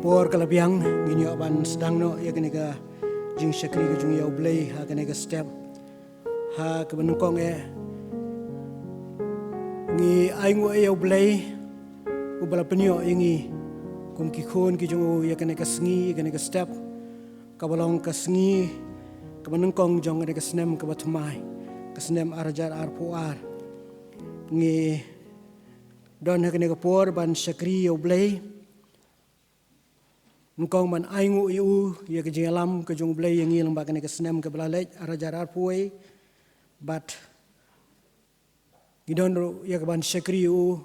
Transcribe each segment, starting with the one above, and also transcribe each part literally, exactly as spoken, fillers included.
por ka la biang, ngin ïoh ban sdang noh ïa kane ka jingshakri ka jong ïa U Blei ha kane ka step. Ha kaba nyngkong eh, ngi ainguh ïa U Blei uba la pynïoh ïa ngi kum ki khun ki jong u ïa kane ka sngi, ïa kane ka step, kaba long ka sngi kaba nyngkong jong kane ka snem kaba thymmai, ka snem ar hajar arphew ar. Ngi don ha kane ka por ban shakri ïa U Blei. Nyngkong ban ainguh ïa u ïa ka jingïalam ka jong U Blei ïa ngi lyngba kane ka snem kaba la leit, ar hajar arphew wei. Bad ngi don ruh ïa ka ban shakri ïa u,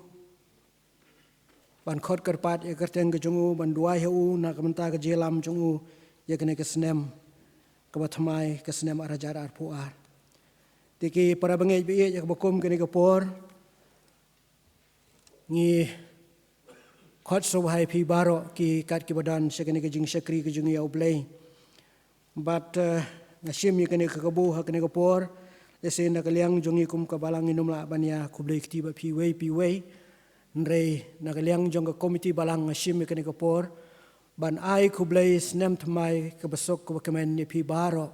ban khot kyrpad ïa ka kyrteng ka jong u, ban duwai ha u na ka bynta ka jingïalam jong u ïa kane ka snem kaba thymmai, ka snem ar hajar arphew ar. Te ki para bangeit ba ïeit, ïa kaba kum kane ka por, ngi khot sngewbha ïa phi baroh ki kat kiba don sha kane ka jingshakri ka jong ïa U Blei. Bad, eh, nga shim ïa kane ka kabu ha kane ka por, lehse na ka liang jong ngi kum ka balang ngin ym lah ban ïa khublei kti bad phi wei phi wei. Hynrei na ka liang jong ka komiti balang nga shim ïa kane ka por ban ai khublei snem thymmai kaba suk kaba kmen ïa phi baroh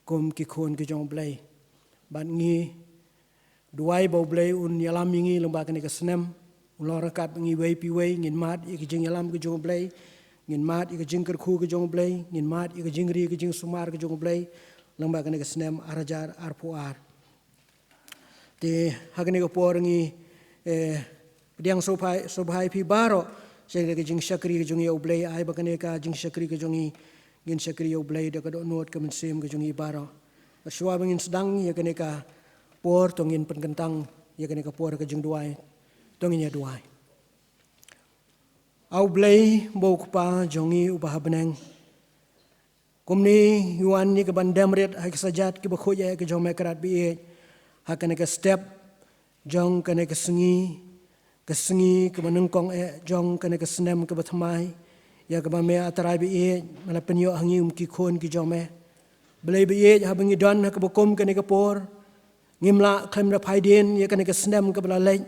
kum ki khun ki jong U Blei. Bad ngi duwai ba U Blei un ïalam ïa ngi lyngba kane ka snem. Un long ryngkat bad ngi wei phi wei, ngin mad ïa ka jingïalam ka jong U Blei, ngin mad ïa ka jingkyrkhu ka jong U Blei, ngin mad ïa ka jingri ka jingsumar ka jong U Blei lyngba kane ka snem ar hajar arphew ar. Te ha kane ka por ngi, eh, pdiang sngewbha, sngewbha ïa phi baroh sha ka jingshakri ka jong ïa U Blei, ai ba kane ka jingshakri ka jong ngi, ngin shakri ïa U Blei da ka dohnud ka mynsiem ka jong ngi baroh. Shuwa ba ngin sdang ïa kane ka por, to ngin pynkyntang ïa kane ka por ka jingduwai. To ngin ïa duwai. A U Blei, ba u Kpa jong ngi uba ha bneng, kumne ngi wan ïa ka ban dem rit ha ki kjat kiba khuid eh ka jong me, Kynrad ba ïeit, ha kane ka step jong kane ka sngi, ka sngi kaba nyngkong eh jong kane ka snem kaba thymmai, ïa kaba me, A Trai ba ïeit, me la pynïoh ha ngi kum ki khun ki jong me. Blei ba ïeit, haba ngi don ha kaba kum kane ka por, ngim lah khlem da phai dien ïa kane ka snem kaba la leit.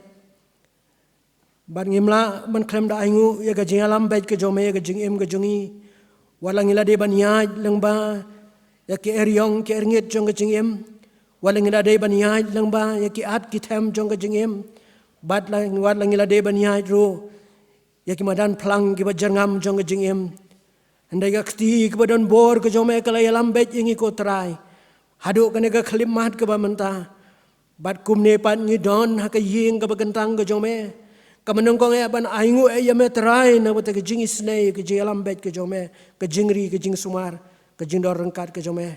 Bad ngim lah ban khlem da ainguh ïa ka jingïalam beit ka jong me ïa ka jingim ka jong ngi. Wat la ngi la dei ban ïaid lyngba ïa ki eriong ki erngit jong ka jingim, wat la ngi la dei ban ïaid lyngba ïa ki at ki them jong ka jingim, bad la, wat la ngi la dei ban ïaid ruh ïa ki madan phlang kiba jyrngam jong ka jingim, hynrei ka kti kaba don bor ka jong me ka la ïalam beit ïa ngi, ko Trai, haduh kane ka khyllipmat kaba mynta. Bad kumne pat ngi don ha ka ïing kaba kyntang ka jong me, kaba nyngkong eh ban ainguh eh ïa me, Trai, na ka bynta ka jingisynei, ka jingïalam beit ka jong me, ka jingri, ka jingsumar, ka jingdon ryngkat ka jong me.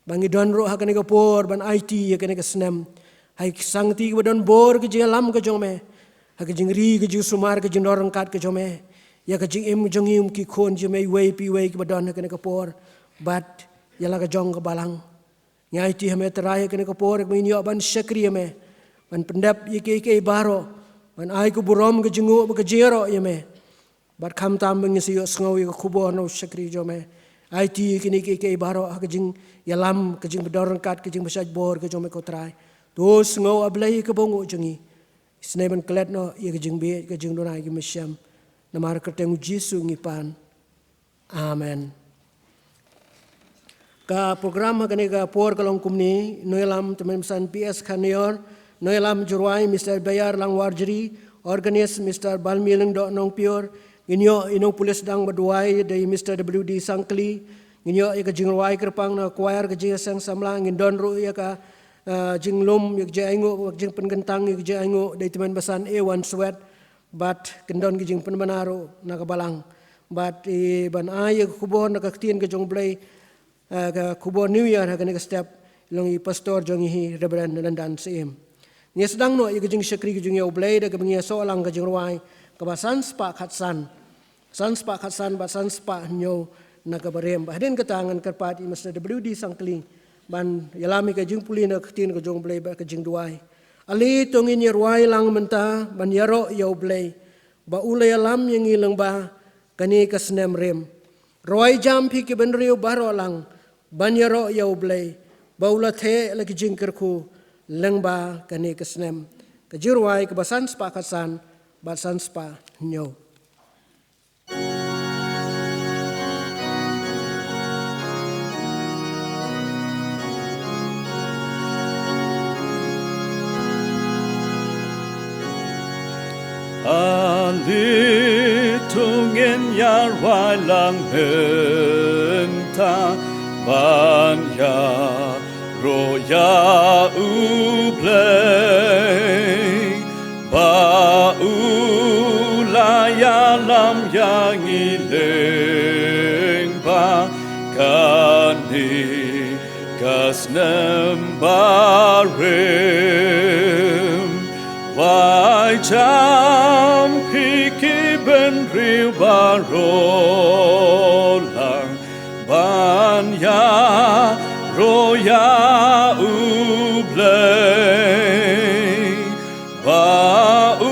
Ba ngi don ruh ha kane ka por ban aiti ïa kane ka snem ha ki sangti kiba don bor ka jingïalam ka jong me, ha ka jingri, ka jingsumar, ka jingdon ryngkat ka jong me, ïa ka jingim jong ngi kum ki khun jong me wei phi wei kiba don ha kane ka por, bad ïa la ka jong ka balang. Ngi aiti ha me, Trai, ha kane ka por kaba ngin ïoh ban shakri ïa me, ban pyndep ïa kiei kiei baroh, ban ai ka burom, ka jingnguh bad ka jingïaroh ïa me. Bad khamtam ba ngin sa ïohsngew ïa ka khubor na u shakri jong me. Aiti ïa kine kiei kiei baroh ha ka jingïalam, ka jingdon ryngkat, ka jingbishar bor ka jong me, ko Trai. To sngew, A Blei kaba nguh jong ngi. Isynei ban klet noh ïa ka jingbieit, ka jingduna, ïa ka mynsiem. Namar kyrteng u Jisu ngi pan. Amen. Ka program ha kane ka por ka long kumne: nongïalam, Tymmen Basan P S Khanior; nongïalam jingrwai, Mister Bayar Langwarjri; organist, Mister Balmi Lyngdoh Nongpyiur. Ngin ïoh ïa u nongpule sdang ba duwai, dei Mister W D Sangkli. Ngin ïoh ïa ka jingrwai kyrpang na ka choir, ka jingïaseng samla. Ngin don ruh ïa ka, ah, jinglum, ïa ka jingainguh, ka jingpynkyntang ïa ka jingainguh, dei Tymmen Basan A Wanswet. Bad kin don ka jingpynbna ruh na ka balang. Bad, eh, ban ai ïa ka khubor na ka ktien ka jong U Blei, eh, ka khubor New Year ha kane ka step, long i pastor jong ngi hi, Reverend Nandan Syiem. Ngi sdang noh ïa ka jingshakri ka jong ngi ïa U Blei da kaba ngi ïasoh lang ka jingrwai kaba san spah khatsan. San spah khatsan bad san spah hynñiew na kaba rim. Bad hadien kata ngan kyrpad ïa Mister W D Sangkli ban ïalam ïa ka jingpule na ka ktien ka jong U Blei bad ka jingduwai. Ale to ngin ïarwai lang mynta ban ïaroh ïa U Blei, ba u la ïalam ïa ngi lyngba kane ka snem rim. Rwai jam phi ki bynriew baroh lang ban ïaroh ïa U Blei, ba u la theh la ki jingkyrkhu lyngba kane ka snem. Ka jingrwai kaba san spah khatsan bad san spah hynñiew. Ale to ngin ïa rwai lang mynta ban ïaroh ïa U Blei, ba u la ïalam ïa ngi lyngba kane ka snem barim. Wai jam phi ki bynriew baroh lang ban ïaroh ïa U Blei, ba u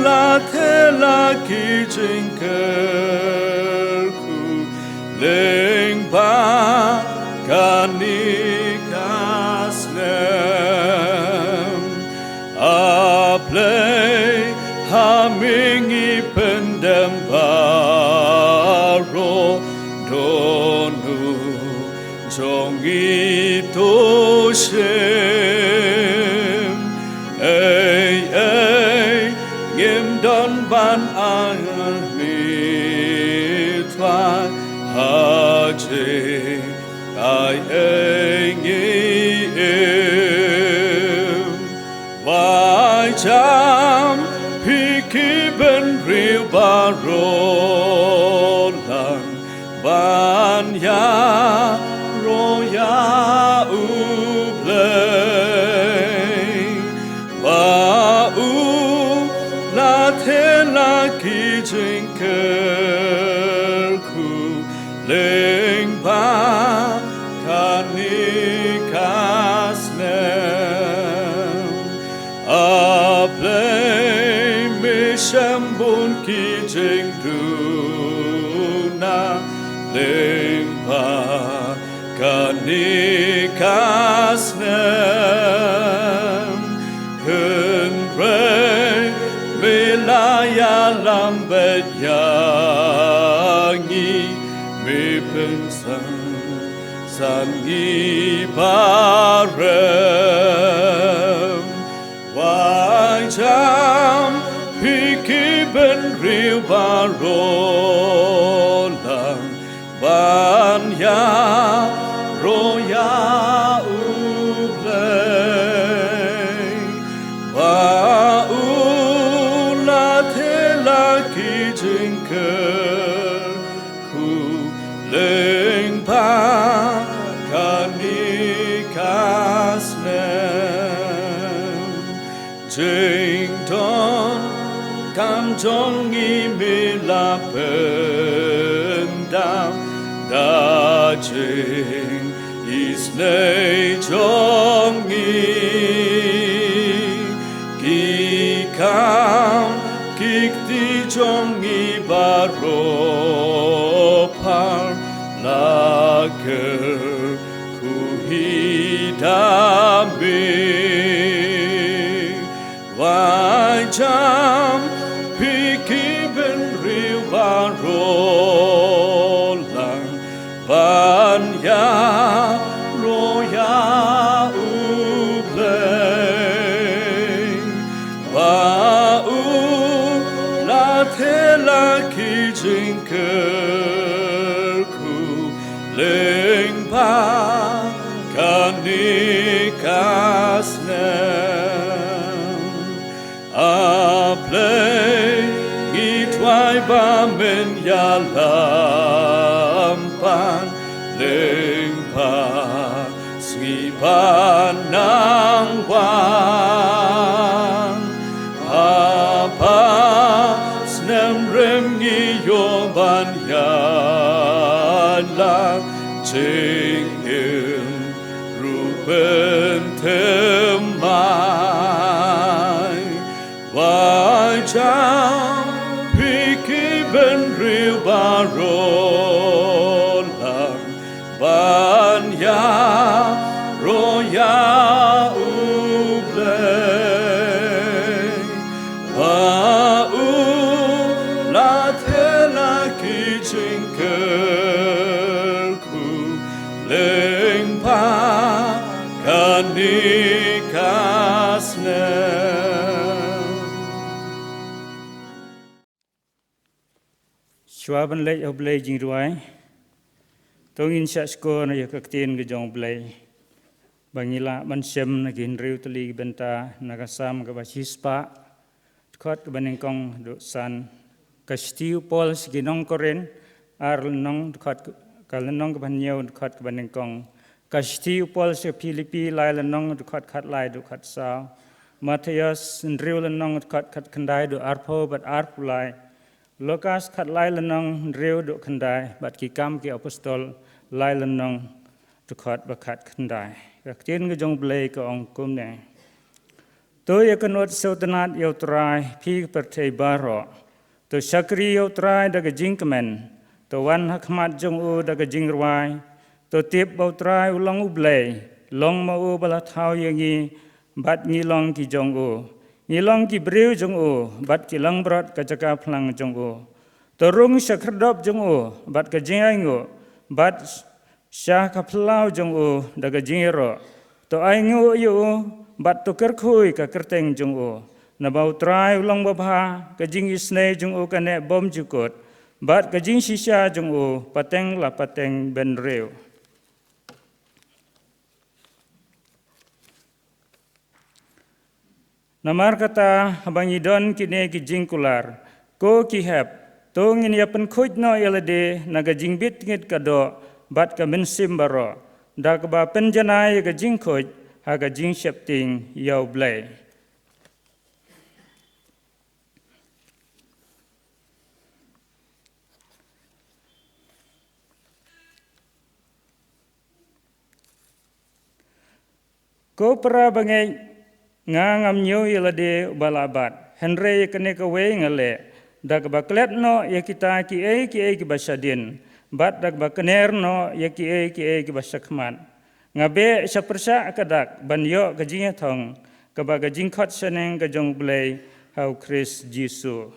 la theh la ki jingkyrkhu lyngba kane ka snem. A Blei, ha me ngi pyndem baroh, don u jong ngi to shim. Ei ei ngim don ban ai, mithwai ha jingaiei ngi im. Wai jam phi ki bynriew baroh lang ban ïaroh ïa U Blei, ba u la theh la ki jingkyrkhu lyngba kane ka snem. A Blei, me shem bun ki jingduna lyngba kane ka snem. Hynrei me la ïalam beit ïa ngi, me pynsang san ngi barim. Wai jam phi ki bynriew baroh lang ban ïaroh ïa U Blei, ba u la theh la ki jingkyr khuh lyngba kane ka snem. Jingdonkam jong ngi me la pyndap da jing isynei jong ngi. Ki kam ki kti jong ngi baroh pha la kyrkhu hi da me. Wai jam phi ki bynriew baroh lang ban ïaroh ïa U Blei, ba u la theh la ki jingkyrkhu lyngba kane ka snem. A Blei, ngi duwai ba men ïalam pan lyngba sngi ba nang wan. Haba snem rim ngi ïoh ban ïalam jingim ruh pynthymmai. Wai jam phi ki bynriew baroh lang ban ïaroh ïa U Blei, ba u la theh la ki jingkyrkhu lyngba kane ka snem. Shuwa ban leit ha u Blei jingduwai, to ngin shah shkor ïa ka ktien ka jong u Blei ba ngi lah ban shem na ki hynriew tylli ki bynta, na ka Salm kaba shispah, dkhot kaba nyngkong haduh san. Ka shithi u Paul sha ki nong Korinth, ar lynnong, dkhot ka, ka lynnong kaba hynñiew, dkhot kaba nyngkong. Ka shithi u Paul sha Philippi, lai lynnong, dkhot khatlai haduh khatsaw. Mathaios, hynriew lynnong, dkhot khatkhyndai haduh arphew bad arphew lai. Lukas, khatlai lynnong, hynriew haduh khyndai, bad Ki Kam ki Apostol, lai lynnong, dkhot ba khatkhyndai. Ka ktien ka jong u Blei ka ong kumne. To ïakynduh sngewtynnad ïa u Trai, phi ka pyrthei baroh. To shakri ïa u Trai da ka jingkmen. To wan ha khmat jong u da ka jingrwai. To tip ba u Trai u long u Blei, long ma u ba la thaw ïa ngi, bad ngi long ki jong u. Ngi long ki briew jong u, bad ki langbrot ka jaka phlang jong u. To rung sha khyrdop jong u bad ka jingainguh, bad sha ka phyllaw jong u da ka jingïaroh. To ainguh ïa u, bad to kyrkhu ïa ka kyrteng jong u. Naba u Trai u long babha, ka jingisynei jong u ka neh bymjukut, bad ka jingshisha jong u pateng la pateng bynriew. Namar kata, haba ngi don kine ki jingkular, ko ki hep, to ngin ïa pynkhuid noh ïa lade na ka jingbit ngit ka doh bad ka mynsiem baroh, da kaba pynjanai ïa ka jingkhuid ha ka jingsheptieng ïa u Blei. Ko para bangeit, nga ngam ñiew ïa lade uba la bat, hynrei ïa kane kawei nga leh, da kaba klet noh ïa kita kiei kiei kiba shadien, bad da kaba kner noh ïa kiei kiei kiba shakhmat. Nga beh sha pyrshah ka dak ban ïoh ka jingïathong, kaba ka jingkhot shaneng ka jong u Blei ha u Khrist Jisu.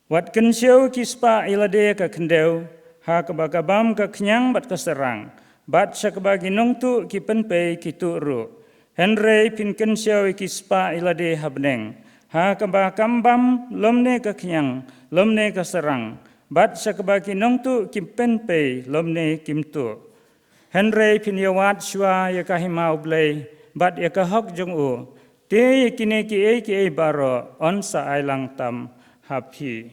Wat kynshew ki spah ïa lade ka khyndew, ha kaba ka bam ka khñiang bad ka sarang, bad sha kaba ki nongtuh ki pynpei ki tuh ruh. Hynrei phin kynshew ïa ki spah ïa lade ha bneng, ha kaba kam bam lymne ka khñiang lymne ka sarang, bad sha kaba ki nongtuh kim pynpei lymne kim tuh. Hynrei phin ïawad shuwa ïa ka hima u Blei bad ïa ka hok jong u, te ïa kine kiei kiei baroh yn sa ai lang tam ha phi.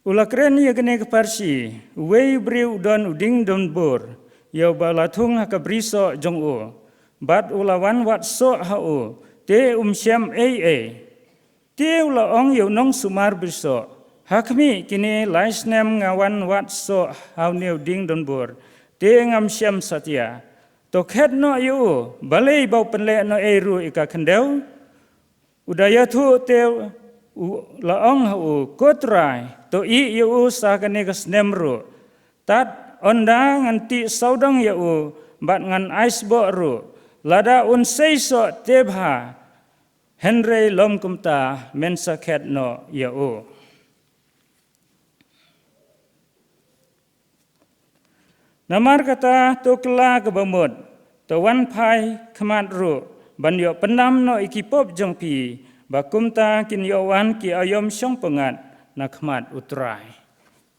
U la kren ïa kane ka parsi uwei u briew u don u dieng donbor, ïa uba la thung ha ka brisoh jong u, bad u la wan wad soh ha u, te um shem ei ei. Te u la ong ïa u nongsumar brisoh, ha khmih, kine lai snem nga wan wad soh ha une u dieng donbor, te ngam shem satia. To khet noh ïa u, balei ba u pynleh noh ei ruh ïa ka khyndew. U da ïathuh te u la ong ha u, ko trai, to ïeh ïa u sa kane ka snem ruh. Tad ynda ngan tih sawdong ïa u, bad ngan ai sboh ruh. Lada un sei soh te bha, hynrei lym kumta, men sa khet noh ïa u. Namar kata to kylla kaba mut, to wan phai khmat ruh, ban ïoh pyndam noh ïa ki pop jong phi, ba kumta kin ïoh wan ki aïom shongpyngngad na khmat u Trai.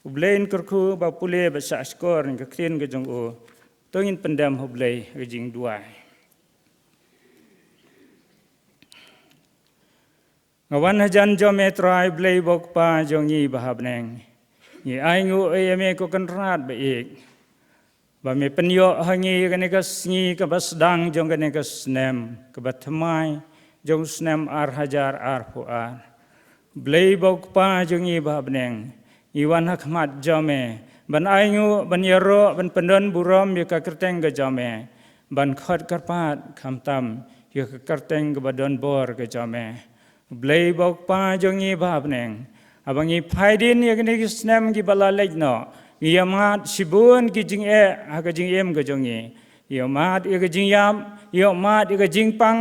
U Blei un kyrkhu ba pule bad shah shkor ïa ka ktien ka jong u. To ngin pyndem ha u Blei ha ka jingduwai. Nga wan hajan jong me Trai Blei bad Kpa jong ngi ba ha bneng. Ngi ainguh ïa me ko Kynrad ba ïeit, ba me pynïoh ha ngi kane ka sngi kaba sdang jong kane ka snem kaba thymmai jong u snem ar hajar arphew ar. Blei bad Kpa jong ngi ba ha bneng, ngi wan ha khmat jong me ban ainguh, ban ïaroh, ban pyndon burom ïa ka kyrteng ka jong me, ban khot kyrpad khamtam ïa ka kyrteng kaba donbor ka jong me. Blei bad Kpa jong ngi ba ha bneng, haba ngi phai dien ïa kine ki snem kiba la leit noh, ngi ïohmad shibun ki jingeh ha ka jingim ka jong ngi. Ngi ïohmad ïa ka jingïap, ngi ïohmad ïa ka jingpang,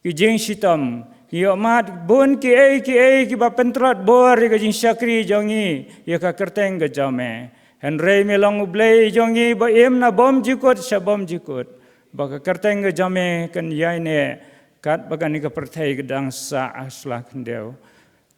ki jingshitom, ngi ïohmad bun kiei kiei kiba pyntlot bor ïa ka jingshakri jong ngi ïa ka kyrteng ka jong me. Hynrei me long U Blei jong ngi ba im na bymjukut sha bymjukut, ba ka kyrteng ka jong me kan ïaineh kat ba kane ka pyrthei ka dang sah ha sla khyndew.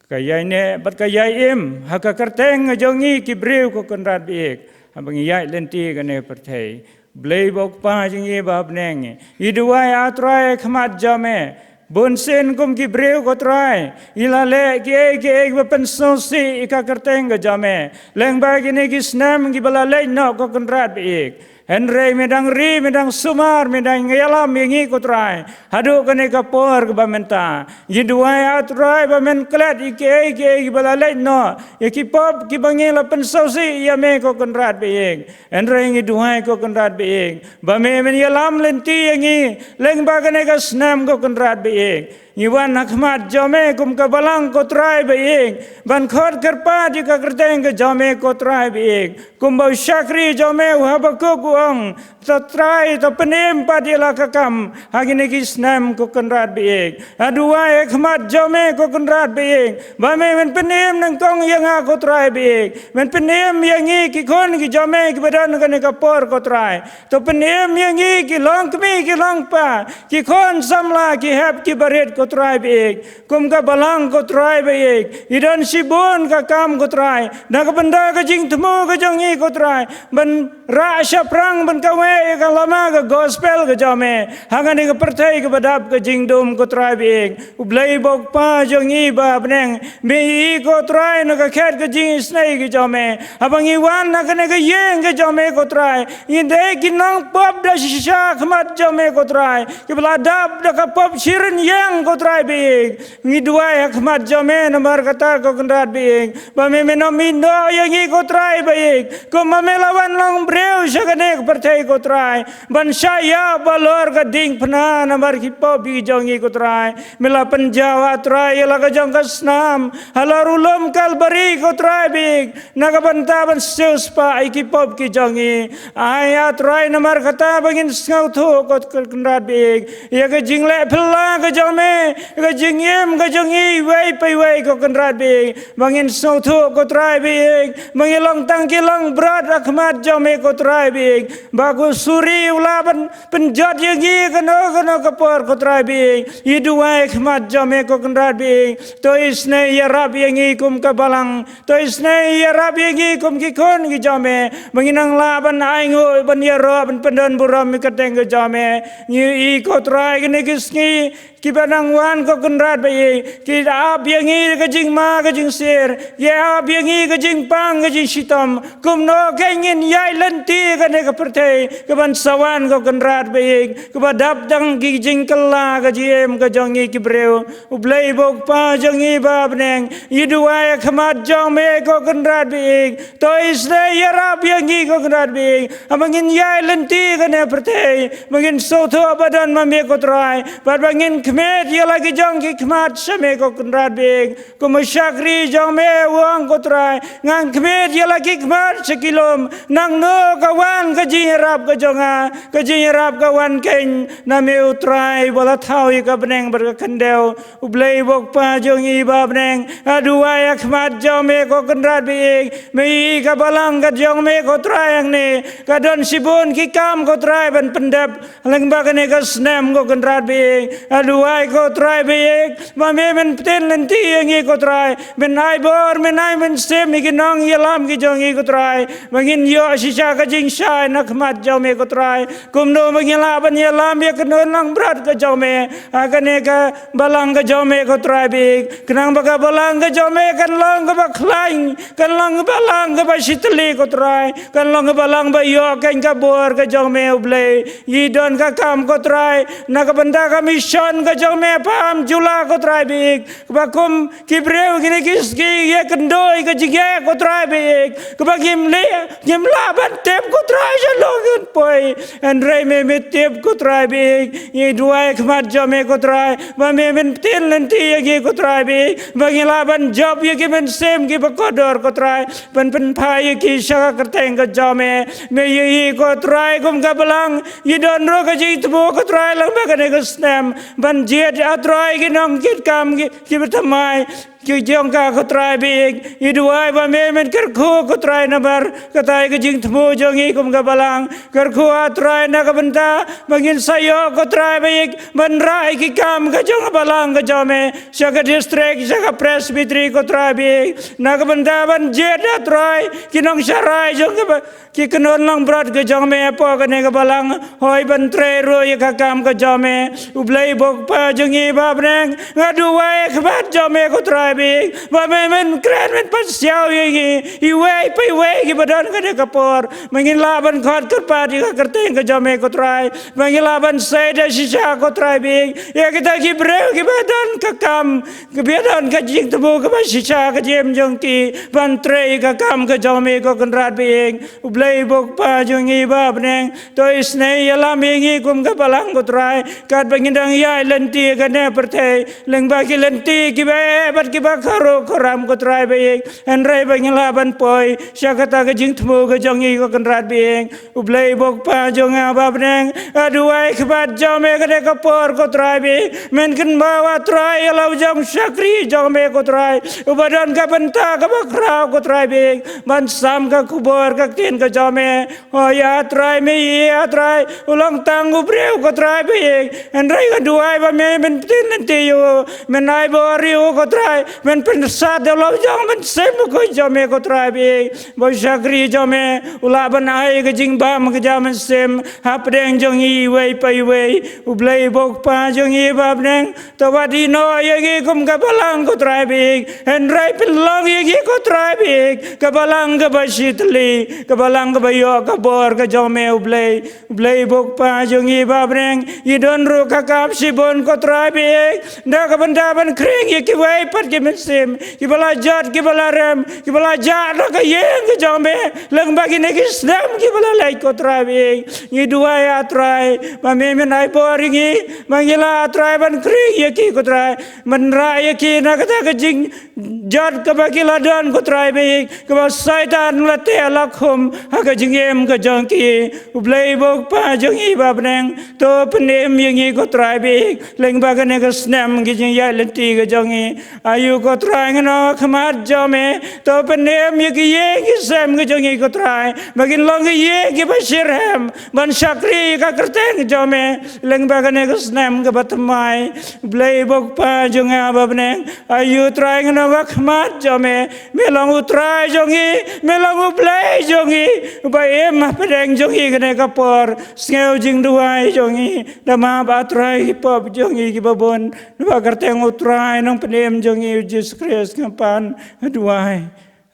Ka ïaineh bad ka ïai im ha ka kyrteng ka jong ngi ki briew, ko Kynrad ba ïeit, haba ngi ïaid lynti kane ka pyrthei. Blei ba U Kpa jong ngi ba ha bneng, ngi duwai, A Trai, ha khmat jong me, bunsien kum ki briew, ko Trai, ngi la leh kiei kiei ba pynsngewsih ïa ka kyrteng ka jong me lyngba kine ki snem kiba la leit noh, ko Kynrad ba ïeit. Hynrei me dang ri, me dang sumar, me dang ïalam ïa ngi, ko Trai, haduh kane ka por kaba mynta. Ngi duwai, A Trai, ba men klet ïa kiei kiei kiba la leit noh, ïa ki pop kiba ngi la pynsngewsih ïa me, ko Kynrad ba ïeit. Hynrei ngi duwai, ko Kynrad ba ïeit, ba me men ïalam lynti ïa ngi lyngba kane ka snem, ko Kynrad ba ïeit. Ngi wan ha khmat jong me kum ka balang, ko Trai ba ïeit, ban khot kyrpad ïa ka kyrteng ka jong me, ko Trai ba ïeit. Kumba u shakri jong me u Habakuk u ong, to Trai, to pynim pat ïa la ka kam ha kine ki snem, ko Kynrad ba ïeit. Nga duwai ha khmat jong me, ko Kynrad ba ïeit, ba me men pynim nyngkong ïa nga, ko Trai ba ïeit. Men pynim ïa ngi ki khun ki jong me kiba don ha kane ka por, ko Trai. To pynim ïa ngi ki longkmie ki longkpa, ki khun samla, ki hep ki barit, ko Trai ba ïeit. Kum ka balang, ko Trai ba ïeit, i don shibun ka kam, ko Trai, na ka bynta ka jingthmu ka jong ngi, ko Trai, ban rah shaphrang, ban kawei ïa ka lama ka gospel ka jong me ha kane ka pyrthei kaba dap ka jingdum, ko Trai ba ïeit. U Blei ba U Kpa jong ngi ba ha bneng, me ïohi, ko Trai, na ka khet ka jingisynei ka jong me. Haba ngi wan ha kane ka ïing ka jong me, ko Trai, ngi dei ki nongpop da shisha ha khmat jong me, ko Trai, kiba la dap da ka pop shirin ïeng, ko Trai ba ïeit. Ngi duwai ha khmat jong me namar kata, ko Kynrad ba ïeit, ba me men ym ïehnoh ïa ngi, ko Trai ba ïeit, kumba me la wan long briew sha kane ka pyrthei, ko Trai, ban shah ïap halor ka diengphna namar ki pop ki jong ngi, ko Trai. Me la pynjaw, A Trai, ïa la ka jong ka snam halor u lum Kalbari, ko Trai ba ïeit, na ka bynta ban siewspah ïa ki pop ki jong ngi. Ai, A Trai, namar kata ba ngin sngewthuh, ko Kynrad ba ïeit, ïa ka jingleh phylla ka jong me, ïa ka jingim ka jong ngi iwei pa iwei, ko Kynrad ba ïeit, ba ngin sngewthuh, ko Trai ba ïeit, ba ngin long tang ki langbrot ha khmat jong me, ko Trai ba ïeit, ba ko suri u lah ban pynjot ïa ngi kano kano ka por, ko Trai ba ïeit. Ngi duwai ha khmat jong me, ko Kynrad ba ïeit, to isynei ïarap ïa ngi kum ka balang, to isynei ïarap ïa ngi kum ki khun ki jong me, ba ngin nang lah ban ainguh, ban ïaroh, ban pyndon burom ïa ka kyrteng ka jong me. Ngi ïohi, ko Trai, kine ki sngi kiba nang wan, ko Kynrad ba ïeit, ki ap ïa ngi ka jingma ka jingsir, ki ap ïa ngi ka jingpang ka jingshitom. Kumno kein ngin ïaid lynti kane ka pyrthei kaban sa wan, ko Kynrad ba ïeit, kaba dap tang ki jingkylla ka jingim ka jong ngi ki briew. U Blei ba U Kpa jong ngi ba ha bneng, ngi duwai ha khmat jong me, ko Kynrad ba ïeit, to isynei ïarap ïa ngi, ko Kynrad ba ïeit, haba ngin ïaid lynti kane ka pyrthei, ba ngin sngewthuh ba don ma me, ko Trai, bad ba ngin khmied ïa la ki jong ki khmat sha me, ko Kynrad ba ïeit. Kum u shakri jong me u ong, ko Trai, ngan khmied ïa la ki khmat sha ki lum. Nangno ka wan ka jingïarap ka jong nga? Ka jingïarap ka wan kein na me, U Trai ba la thaw ïa ka bneng bad ka khyndew. U Blei ba U Kpa jong ngi ba ha bneng, nga duwai ha khmat jong me, ko Kynrad ba ïeit, me ïohi ka balang ka jong me, ko Trai, hangne ka don shibun ki kam, ko Trai, ban pyndep lyngba kane ka snem, ko Kynrad ba ïeit. Nga duwai, ko Trai ba ïeit, ba me men pynlynti ïa ngi, ko Trai, men ai bor, men ai mynsiem ïa ki nongïalam ki jong ngi, ko Trai, ba ngin ïoh shisha ka jingshai na khmat jong me, ko Trai, kumno ba ngin lah ban ïalam ïa ka nongbrot ka jong me ha kane ka balang ka jong me, ko Trai ba ïeit, khnang ba ka balang ka jong me kan long kaba khlaiñ, kan long ka balang kaba shitylli, ko Trai, kan long ka balang ba ïoh kein ka bor ka jong me, U Blei. Ngi don ka kam, ko Trai, na ka bynta ka mission ka jong me ha Pamjula, ko Trai ba ïeit, kaba kum ki briew kine ki sngi ïakynduh ïa ka jingeh, ko Trai ba ïeit, kaba ngim leh, ngim lah ban tip, ko Trai, sha lok ngin poi. Hynrei me me tip, ko Trai ba ïeit. Ngi duwai ha khmat jong me, ko Trai, ba me men pynlynti ïa ngi, ko Trai ba ïeit, ba ngin lah ban jop ïa ki mynsiem kiba kordor, ko Trai, ban pynphai ïa ki sha ka kyrteng ka jong me. Me ïohi, ko Trai, kum ka balang ngi don ruh ka jingthmu, ko Trai, lyngba kane ka snem, ban jied, A Trai, ki nongkitkam ki, kiba thymmai, ki jong ka, ko Trai baieit. Ngi duwai ba me men kyrkhu, ko Trai, namar kata ka jingthmu jong ngi kum ka balang. Kyrkhu, ah Trai, na ka bynta ba ngin sa ïoh, ko Trai baieit, ban rah ïa ki kam ka jong ka balang ka jong me, sha ka district, sha ka presbytery, ko Trai baieit, na ka bynta ban jied, ah Trai, ki nongsharai jong ka ba- ki kynhun langbrot ka jong me hapoh kane ka balang. Hooid, ban trei ruh ïa ka kam ka jong me, U Blei bok pa jong ngi ba bneng. Nga duwai ha khmat jong me, ko Trai baieit, ba me men kren, men pynsiaw ïa ngi iwei pa iwei kiba don ha kane ka por. Ba ngin lah ban khot kyrpad ïa ka kyrteng ka jong me, ko Trai, ba ngin lah ban sei da shisha, ko Trai baieit, ïa kita ki briew kiba don ka kam, kiba don ka jingthmu kaba shisha ha ka jingim jong ki, ban trei ïa ka kam ka jong me, ko Kynrad baieit. U Blei bok pa jong ngi ba bneng, to isynei ïalam ïa ngi kum ka balang, ko Trai, katba ngin dang ïaid lynti ha kane ka pyrthei, lyngba ki lynti kiba eh bad kiba kharu kharam, ko Trai baieit. Hynrei ba ngin lah ban poi sha kata ka jingthmu ka jong ngi, ko Kynrad baieit. U Blei bok pa jong nga ba bneng, nga duwai ha khmat jong me ha kane ka por, ko Trai baieit, men kynmaw, ah Trai, ïa la u jong shakri jong me, ko Trai, uba don ka bynta kaba khraw, ko Trai baieit, ban sam ka khubor ka ktien ka jong me. Hooid, ah Trai, me ïa, ah Trai, u long tang u briew, ko Trai baieit, hynrei nga duwai ba me men pynlynti ïa u, men ai bor ïa u, ko Trai, men pynsad ïa la u jong mynsiem bakhuid jong me, ko Trai baieit, ba u shakri jong me u lah ban ai ka jingbam ka jong mynsiem hapdeng jong ngi iwei pa iwei. U Blei bok pa jong ngi ba bneng, to wat ïehnoh ïa ngi kum ka balang, ko Trai baieit, hynrei pynlong ïa ngi, ko Trai baieit, ka balang kaba shitylli, ka balang kaba ïoh ka bor ka jong me, U Blei. U Blei bok pa jong ngi ba bneng, ngi don ruh ha ka kam shibun, ko Trai baieit, da ka bynta ban khring ïa kiwei pat ki mynsiem, kiba la jot, kiba la rem, kiba la jah na ka ïing ka jong me lyngba kine ki snem kiba la leit, ko Trai baieit. Ngi duwai, ah Trai, ba me men ai bor ïa ngi, ba ngi lah, ah Trai, ban khring ïa ki, ko Trai, ban rah ïa ki na kata ka jingjot kaba ki la don, ko Trai baieit, kaba Soitan la teh la khum ha ka jingim ka jong ki. U Blei bok pa jong ngi ba bneng, to pynim ïa ngi, ko Trai baieit, lyngba kane ka snem ka jingïaid lynti ka jong ngi. Aïu, ko Trai, ngi ong ha khmat jong me, to pynim ïa ki ïing ki sem ki jong ngi, ko Trai, ba kin long ki ïing kiba shitrhem ban shakri ïa ka kyrteng jong me lyngba kane ka snem kaba thymmai. Blei bok pa jong nga ba bneng, aïu Trai, ngi ong ha khmat jong me, me long U Trai jong ngi, me long U Blei jong ngi, uba im hapdeng jong ngi ha kane ka por. Sngew jingduwai jong ngi, da map, ah Trai, ki pop jong ngi kiba bun, da ka kyrteng U Trai Nongpynim jong ngi U Jisu Khrist, nga pan, nga duwai.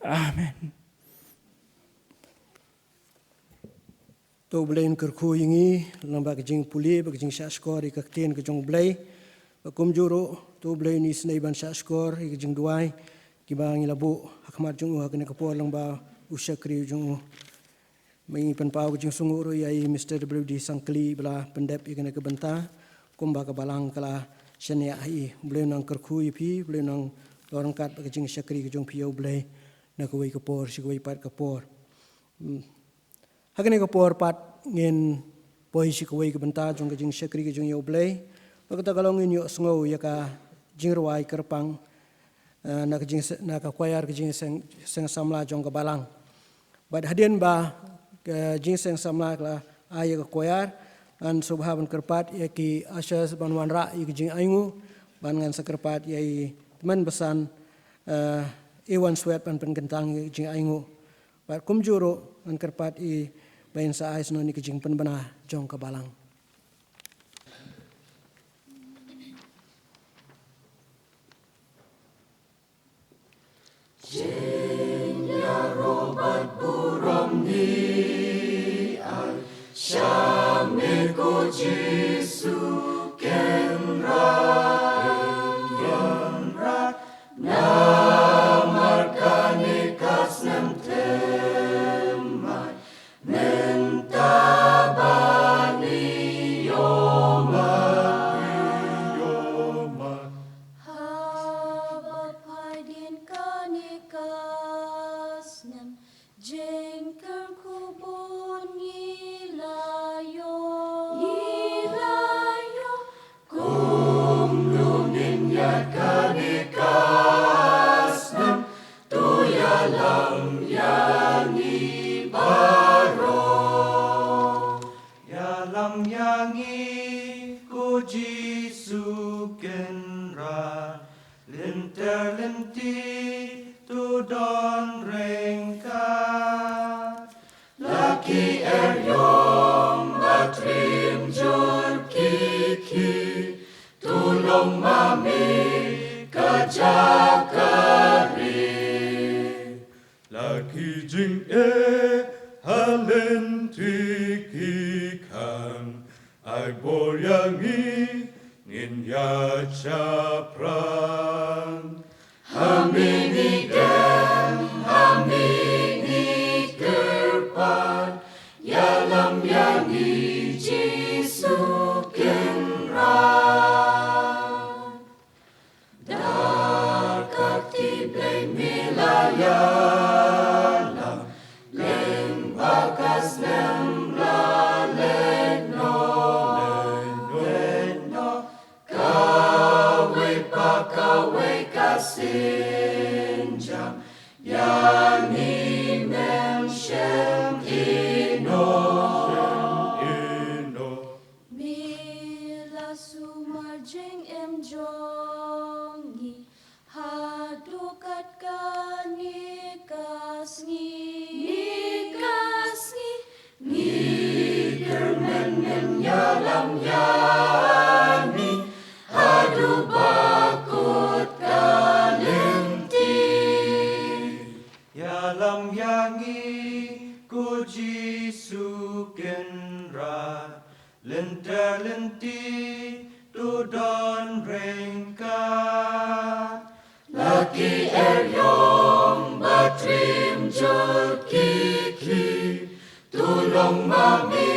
Amen. To U Blei un kyrkhu ïa ngi lyngba ka jingpule bad ka jingshahshkor ïa ka ktien ka jong U Blei. Bad kumjuh ruh, to U Blei un isynei ban shahshkor ïa ka jingduwai kiba ngi la buh ha khmat jong u ha kane ka por lyngba u shakri jong u. Ngi pynpaw ka jingsngewnguh ruh ïa i Mister W D Sangkli ba la pyndep ïa kane ka bynta, kumba ka balang ka la shaniah ha i. U Blei un nang kyrkhu ïa phi, U Blei un nang long ryngkat bad ka jingshakri ka jong phi ïa U Blei na kawei ka por sha kawei pat ka por. Hmm. Ha kane ka por pat ngin poi sha kawei ka bynta jong ka jingshakri ka jong ïa U Blei. Bad kata ka long ngin ïohsngew ïa ka jingrwai kyrpang, eh, na ka jing, na ka choir ka jingseng, seng samla jong ka balang. Bad hadien ba ka jingseng samla ka la ai ïa ka choir, ngan sngewbha ban kyrpad ïa ki ushers ban wanrah ïa ka jingainguh, bad ngan sa kyrpad ïa i tymmen basan, eh, Ewan Swet ban pynkyntang ïa ka jingainguh. Bad kumjuh ruh ngan kyrpad i ba in sa ai sngewbha ïa ka jingpynbna jong ka balang. Jingïaroh bad burom ngi ai sha me ko Jisu, Kynrad, Kynrad, namar kane ka snem thymmai mynta ba ngi Eh, ha lynti ki khang, ai bor ïa ngi, ngin ïa shaphrang. Ha me ngi dem, ha me ngi kyrpad, ïalam ïa ngi Jisu Kynrad. Da ka kti Blei me la ïalam, lyngba ka snem la leit noh, leit noh. Kawei pa kawei ka synjam, ïa ngi mem shym ïehnoh, shym ïehnoh. Me la sumar jingim jong ngi, haduh katta kane ka sngi, kane ka sngi. Ngi kyrmen men ïalam ïa ngi, haduh ba kut ka lynti. Ïalam ïa ngi ko Jisu Kynrad, lynter lynti to don ryngkat. La ki eriong ba triem jur ki khie, to long ma me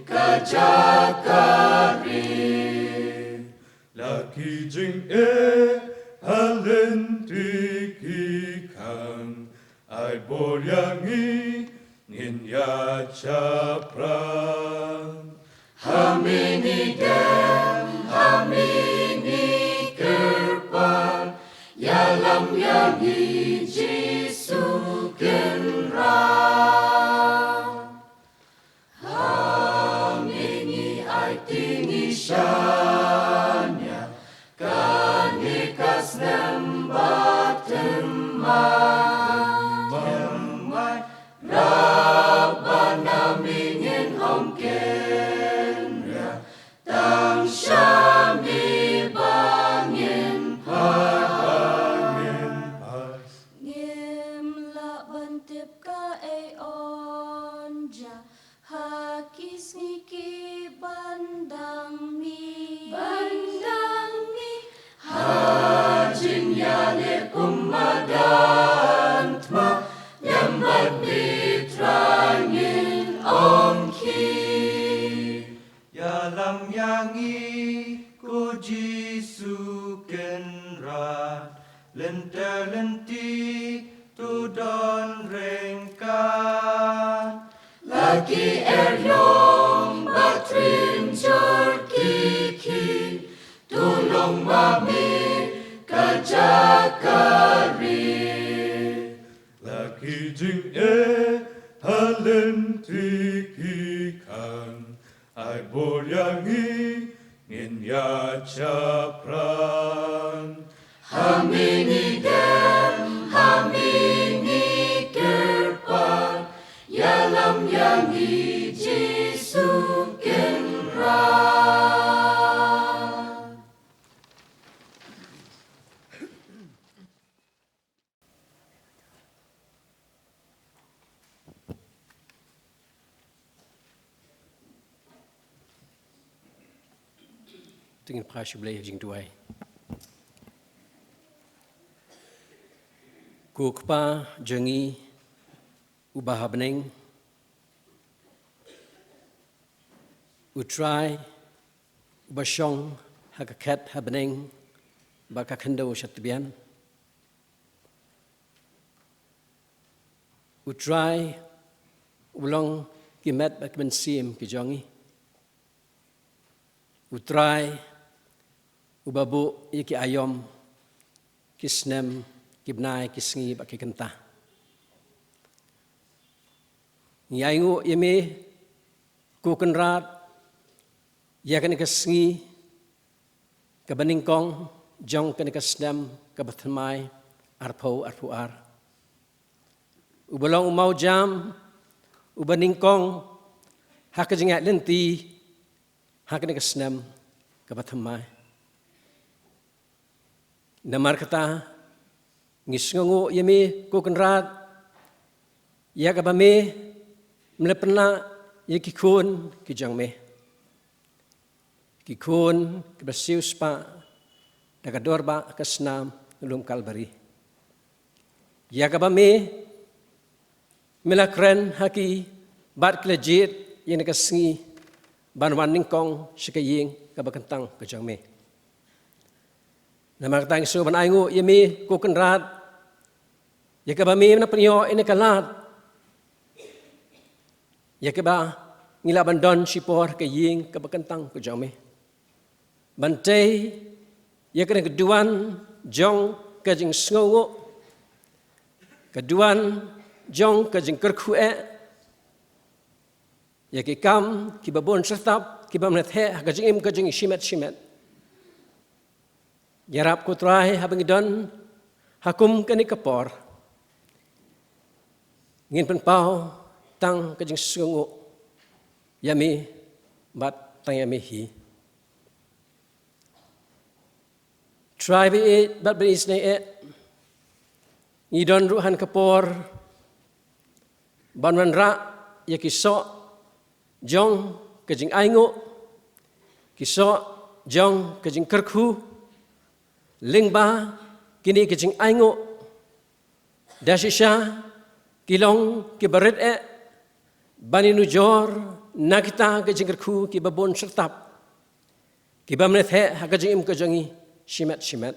ka jaka rieh. La ki jingeh ha lynti ki khang, ai bor ïa ngi, ngin ïa shaphrang. Ha me ngi dem, ha me ngi kyrpad, ïalam ïa ngi Jisu Kynrad. Ha me ngi aiti ngi shaniah, kane ka snem ba thymmai, thymmai. Rabbana, me ngin ong kynriah, tang sha me ba ngin phai, ba ngin phai. Ngim lah ban tip kaei un jia ha ki sngi kiban dang mih, ban dang mih. Ha jingïaleh kum madan thma, lem bad me Trai ngin ong khie. Ïalam ïa ngi ko Jisu Kynrad, lynter lynti to don ryngkat. La ki eriong ba triem jur ki khie, to long ma me ka jaka rieh. La ki jingeh ha lynti ki khang, ai bor ïa ngi, ngin ïa shaphrang. Ha me ngi dem, ha me ngi kyrpad, ïalam ïa ngi Jisu Kynrad. To ngin phai sha U Blei ha jingduwai. Ko Kpa jong ngi uba ha bneng, U Trai uba shong ha ka khet ha bneng bad ka khyndew sha tbian. U Trai uba long ki met bad ki mynsiem ki jong ngi. U Trai uba buh ïa ki aïom, ki snem, ki bnai, ki sngi bad ki kynta. Ngi ainguh ïa me ko Kynrad ïa kane ka sngi kaba nyngkong jong kane ka snem kaba thymmai arphew arphew ar. Uba long u mawjam uba nyngkong ha ka jingïaid lynti ha kane ka snem kaba thymmai. Namar kata ngi sngewnguh ïa me ko Kynrad Ïa kaba me, me la pynlah ïa ki khun ki jong me, ki khun kiba siew spah da ka dor ba ka snam lum Kalbari. Ïa kaba me, me la kren ha ki bad ki la jied ïa kane ka sngi ban wan nyngkong sha ka ïing kaba kyntang ka jong me. Namar kata ngi sngew ban ainguh ïa me ko Kynrad, ïa kaba me na pynïoh ïa kane ka lad, ïa kaba ngi lah ban don shipor ka ïing kaba kyntang ka jong me. Ban tei ïa kane ka duwan jong ka jingsngewnguh, ka duwan jong ka jingkyrkhu eh, ïa ki kam kiba bun syrtap kiba me la theh ha ka jingim ka jong ngi shimet shimet. Ïarap ko Trai haba ngi don ha kum kane ka por, ngin pynpaw tang ka jingsngewnguh ïa me bad tang ïa me hi. Trai ba ïeit bad ba isynei eh, ngi don ruh ha kane ka por ban wanrah ïa ki soh jong ka jingainguh, ki soh jong ka jingkyrkhu, lyngba kine ki jingainguh da shisha ki long kiba rit eh ban ïanujor na kita ki jingkyrkhu kiba bun syrtap kiba me la theh ha ka jingim ka jong ngi shimet shimet.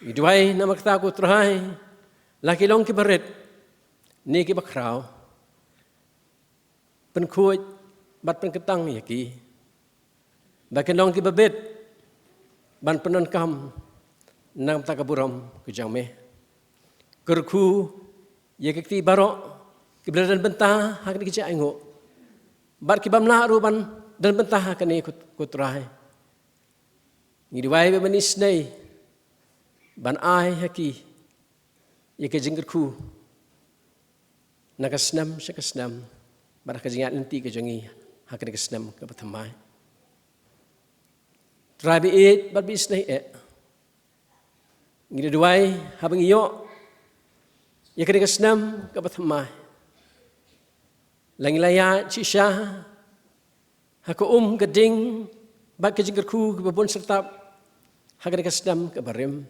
Ngi duwai namar kata ko Trai, la ki long kiba rit ne kiba khraw, pynkhuid bad pynkyntang ïa ki ba kin long kiba bit ban pyndonkam na ka bynta ka burom ka jong me. Kyrkhu ïa ki kti baroh kiba la don bynta ha kine ki jingainguh bad ki bym lah ruh ban don bynta ha kane ko, ko Trai. Ngi duwai ba men isynei ban ai ha ki ïa ka jingkyrkhu na ka snem sha ka snem, bad ha ka jingïaid lynti ka jong ngi ha kane ka snem kaba thymmai. Trai ba ïeit bad ba isynei eh, ngi duwai haba ngi ïoh ïa kane ka snem kaba thymmai, la ngi la ïaid shisha ha ka um ka ding bad ka jingkyrkhu kaba bun syrtap ha kane ka snem kaba rim.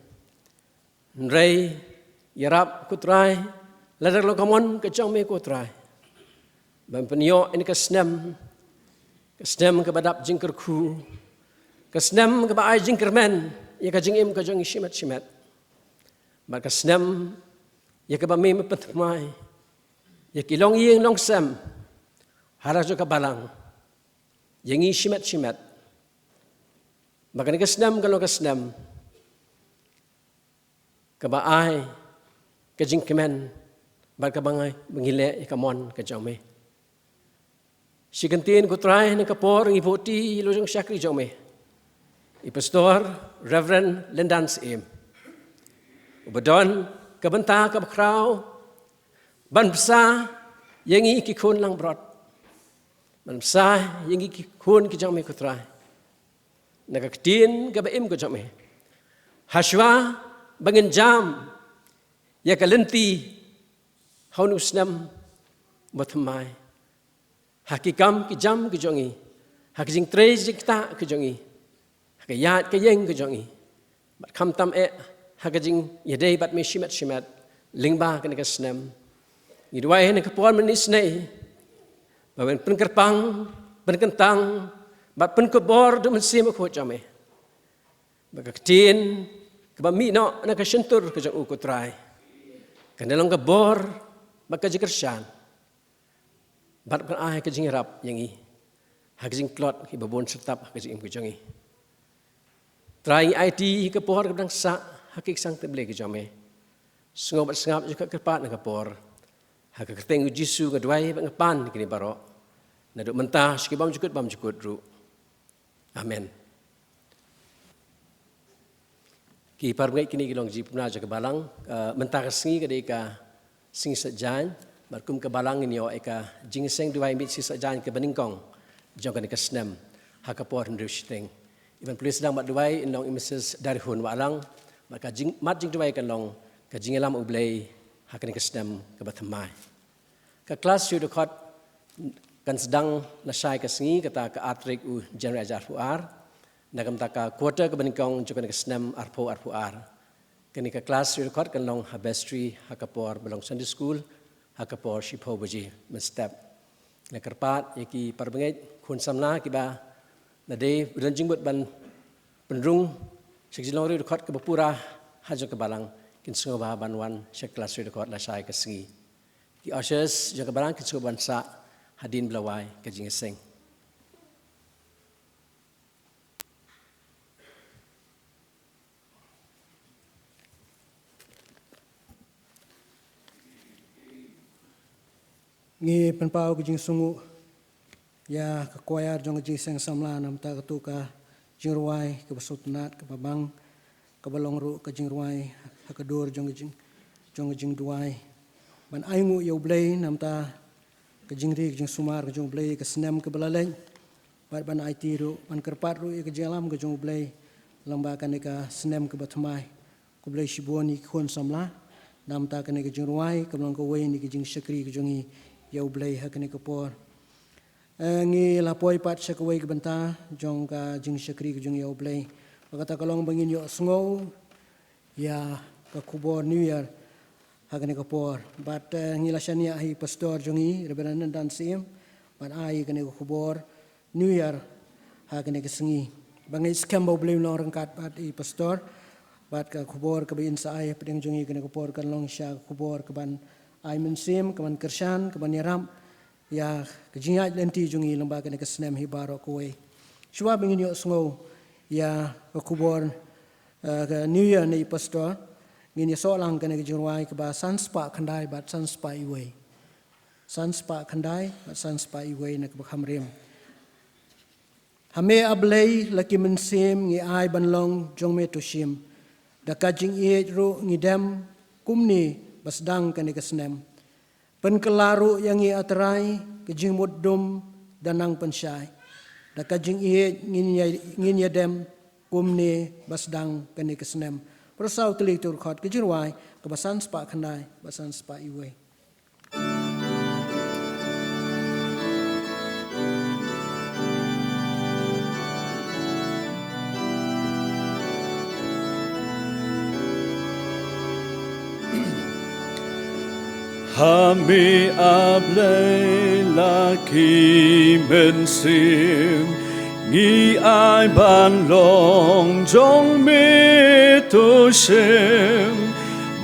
Hynrei ïarap ko Trai, lada ka long ka mon ka jong me ko Trai, ban pynïoh ïa kane ka snem, ka snem kaba dap jingkyrkhu, ka snem kaba ai jingkyrmen ïa ka jingim ka jong ngi shimet shimet, bad ka snem ïa kaba me me pynthymmai ïa ki longïing longsem ha la jong ka balang, ïa ngi shimet shimet, ba kane ka snem kan long ka snem kaba ai ka jingkmen bad kaba ngi, ba ngi leh ïa ka mon ka jong me. Shi kyntien ko Trai, ha kane ka por ngi buhti ïa la u jong shakri jong me, i Pastor Reverend Lyndan Syiem, uba don ka bynta kaba khraw ban bsa ïa ngi ki khun langbrot, ban bsa ïa ngi ki khun ki jong me ko Trai, na ka ktien kaba im ka jong me, hashwa ba ngin jam ïa ka lynti ha une u snem ba thymmai, ha ki kam ki jam ki jong ngi, ha ki jingtrei jingktah ki jong ngi, ha ka ïaid ka ïeng ki jong ngi, bad khamtam eh ha ka jingïadei bad me shimet shimet lyngba kane ka snem. Ngi duwai ha kane ka por men isynei ba men pynkyrpang, pynkyntang bad pynkupbor da u Mynsiem Bakhuid jong me, ba ka ktien kaba mih noh na ka shyntur ka jong u ko Trai kan long ka bor bad ka jingkyrshan, bad kan ai ka jingïarap ïa ngi ha ka jingtlot kiba bun syrtap ha ka jingim ka jong ngi. Trai, ngi aiti ïa ka por kaba dang sah ha ki ksang tymmen ka jong me. Sngap bad sngap ïa ka kyrpad na ka por. Ha ka kyrteng u Jisu nga duwai bad nga pan kine baroh, naduh mynta sha ki bymjukut bymjukut ruh. Amen. Ki parabangeit, kine ki long jingpynbna jong ka balang. Ka, mynta ka sngi ka dei ka sngi Saitjaiñ, bad kum ka balang ngin ïoh ïa ka jingïaseng duwai miet sngi Saitjaiñ kaba nyngkong jong kane ka snem ha ka por hynriew shiteng. I ban pule sdang bad duwai in long i Mrs Darihun Wahlang, bad ka jingmat jingduwai kan long ka jingïalam U Blei ha kane ka snem kaba thymmai. Ka klas shu dkhot kan sdang lashai ka sngi, kata ka ar tarik u January ar hajar arphew ar, na ka bynta ka quarter kaba nyngkong jong kane ka snem arphew arphew ar. Kane ka klas shu dkhot kan long ha vestry, ha ka por ba long Sunday school, ha ka por shiphew baje mynstep. Nga kyrpad ïa ki para bangeit, khun samla kiba la dei ba don jingmut ban pynrung sha ka jinglong riewdkhot kaba pura ha jong ka balang, kin sngewbha ban wan sha ka klas riewdkhot lashai ka sngi. Ki ushers jong ka balang kin sngewbha ban sah hadien ba la wai ka jingïaseng. Ngi pynpaw ka jingsngewnguh ïa ka choir jong ka Jingïaseng Samla namar kata ka jingrwai kaba sngewtynnat, kaba bang, kaba long ruh ka jingrwai ha ka dur jong ka jing, jong ka jingduwai ban ainguh ïa U Blei namar kata ka jingri ka jingsumar ka jong U Blei ka snem kaba la leit. Bad ban aiti ruh, ban kyrpad ruh ïa ka jingïalam ka jong U Blei lyngba kane ka snem kaba thymmai. Khublei shibun ïa ki khun samla namar kata kane ka jingrwai kaba long kawei na ki jingshakri ka jong ngi ïa U Blei ha kane ka por. Eh, ngi la poi pat sha kawei ka bynta jong ka jingshakri ka jong ngi ïa U Blei. Bad kata ka long ba ngin ïohsngew ïa ka khubor New Year ha kane ka por. Bad, eh, ngi la shaniah ha i pastor jong ngi, Reverend Nandan Syiem, ban ai kane ka khubor New Year ha kane ka sngi. Ba ngeit skhem ba U Blei un long ryngkat bad i pastor. Bad ka khubor kaba in sa ai hapdeng jong ngi ha kane ka por kan long shisha ka khubor kaban ai mynsiem, kaban kyrshan, kaban ïarap ïa ka jingïaid lynti jong ngi lyngba kane ka snem hi baroh kawei. Shuwa ba ngin ïohsngew ïa ka khubor, eh, ka New Year na i pastor, ngin ïasoh lang kane ka jingrwai kaba san spah khyndai bad san spah iwei. San spah khyndai bad san spah iwei na kaba kham rim. Ha me A Blei la ki mynsiem ngi ai ban long jong me to shim. Da ka jingïeit ruh ngi dem kumne ba sdang kane ka snem. Pynkylla ruh ïa ngi A Trai ka jingmut dum da nang pynshai. Da ka jingïeit ngin ïa, ngin ïa dem kumne ba sdang kane ka snem. Para saw tylli to dkhot ka jingrwai kaba san spah khyndai bad san spah iwei. Ha me A Blei la ki mynsiem ngi ai ban long jong me to shim.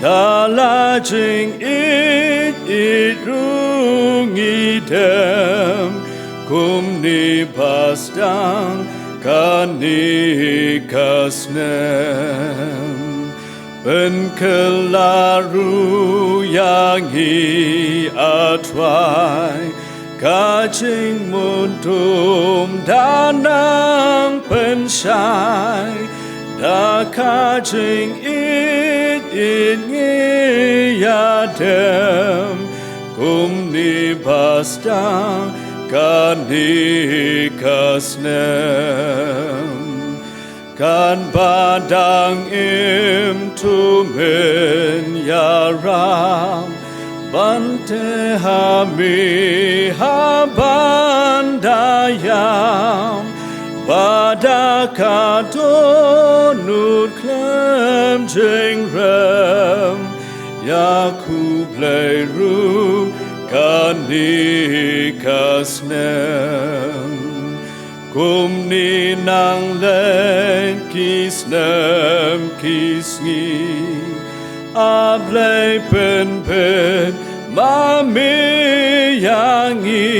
Da la jingïeit ïeit ruh ngi dem kumne ba sdang kane ka snem. Pynkylla ruh ïa ngi A Trai ka jingmut dum da nang pynshai. Da ka jingïeit ïeit ngi ïa dem kumne ba sdang kane ka snem. Katba dang im to men ïarap ban teh ha me ha ban da ïam, ba da ka dohnud khlem jingrem ïa U Blei ruh kane ka snem. Kumne nang leit ki snem ki sngi, A Blei pynbeit ma me ïa ngi,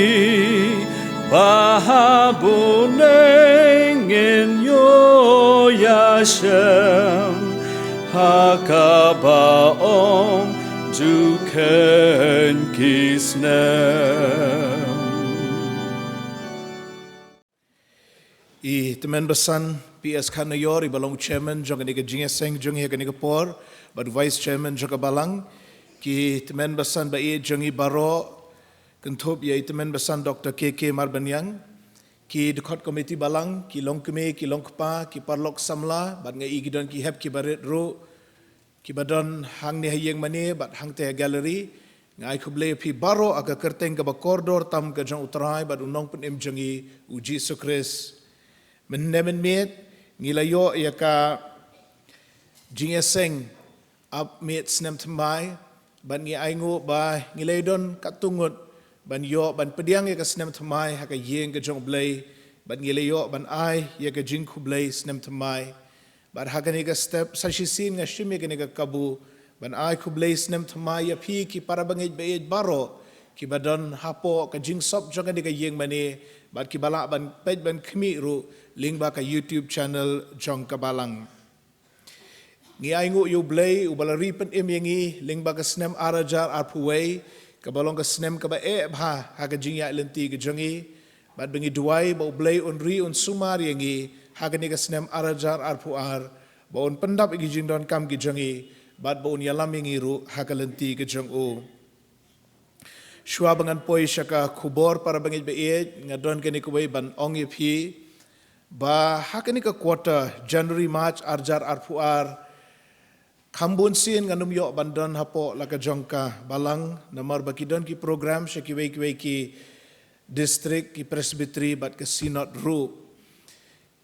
ba ha bun ngin ïoh ïashem ha kaba ym ju kheiñ ki snem. I Tymmen Basan P S Khanaior, i ba long chairman jong kane ka jingïaseng jong ngi ha kane ka por, bad vice chairman jong ka balang, ki tymmen basan ba ïeit jong ngi baroh, kynthup ïa i Tymmen Basan Doctor K K Marbaniang, ki dkhot komiti balang, ki longkmie, ki longkpa, ki paralok samla, bad nga i ki don ki hep ki barit ruh, Kiba don hangne ha ïing mane bad hangta ha gallery, nga ai khublei ïa phi baroh ha ka kyrteng kaba kordor tam ka jong U Trai bad U Nongpynim jong ngi U Jisu Khrist. Mynne mynmiet ngi la ïoh ïa ka jingïaseng ap miet snem thymmai, bad ngi ainguh ba ngi la don katto ngut ban ïoh ban pdiang ïa ka snem thymmai ha ka ïing ka jong U Blei, bad ngi la ïoh ban ai ïa ka jingkhublei snem thymmai. Bad ha kane ka step sa shisien nga shim ïa kane ka kabu ban ai khublei snem thymmai ïa phi ki para bangeit baieit baroh kiba don hapoh ka jingsop jong kane ka ïing mane, bad kiba lah ban peit ban khmih ruh lyngba ka YouTube channel jong ka balang. Ngi ainguh ïa U Blei uba la ri pynim ïa ngi lyngba ka snem ar hajar arphew wei, kaba long ka snem kaba eh bha ha ka jingïaid lynti ka jong ngi. Bad ba ngi duwai ba U Blei un ri un sumar ïa ngi ha kane ka snem ar hajar arphew ar, ba un pyndap ïa ki jingdonkam ki jong ngi, bad ba un ïalam ïa ngi ruh ha ka lynti ka jong U. Shuwa ba ngan poi sha ka khubor para bangeit baieit, nga don kane kawei ban ong ïa phi ba ha kane ka quarter, January, March ar hajar arphew ar, kham bun sien ngan ym ïoh ban don hapoh la ka jong ka balang, namar ba ki don ki program sha kiwei kiwei ki district, ki presbytery bad ka synod ruh.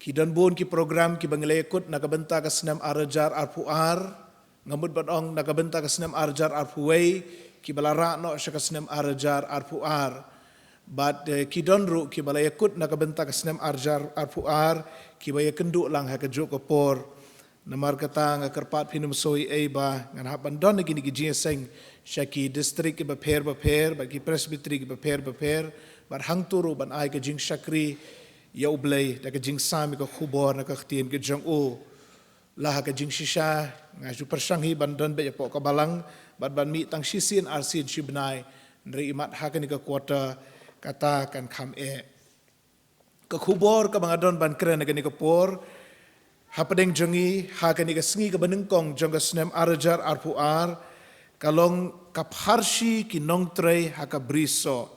Ki don bun ki program kiba ngi la ïakut na ka bynta ka snem ar hajar arphew ar, nga mut ban ong na ka bynta ka snem ar hajar arphew wei, kiba la rah noh sha ka snem ar hajar arphew ar. Bad, eh, ki don ruh kiba la ïakut na ka bynta ka snem ar hajar arphew ar, kiba ïakynduh lang ha kajuh ka por. Namar kata nga kyrpad phin ym soi ei ba ngan hap ban don ïa kine ki jingïaseng sha ki district kiba pher bapher, bad ki presbytery kiba pher bapher, bad hangto ruh ban ai ka jingshakri ïa U Blei da ka jingsam ïa ka khubor na ka ktien ka jong U. La ha ka jingshisha, nga ju pyrshang hi ban don beit hapoh ka balang, bad ban mih tang shisien arsien shi bnai, hynrei imat ha kane ka quarter, kata kan kham eh. Ka khubor kaba nga don ban kren ha kane ka por, hapdeng jong ngi, ha kane ka sngi kaba nyngkong jong ka snem ar hajar arphew ar, ka long ka pharshi ki nongtrei ha ka brisoh.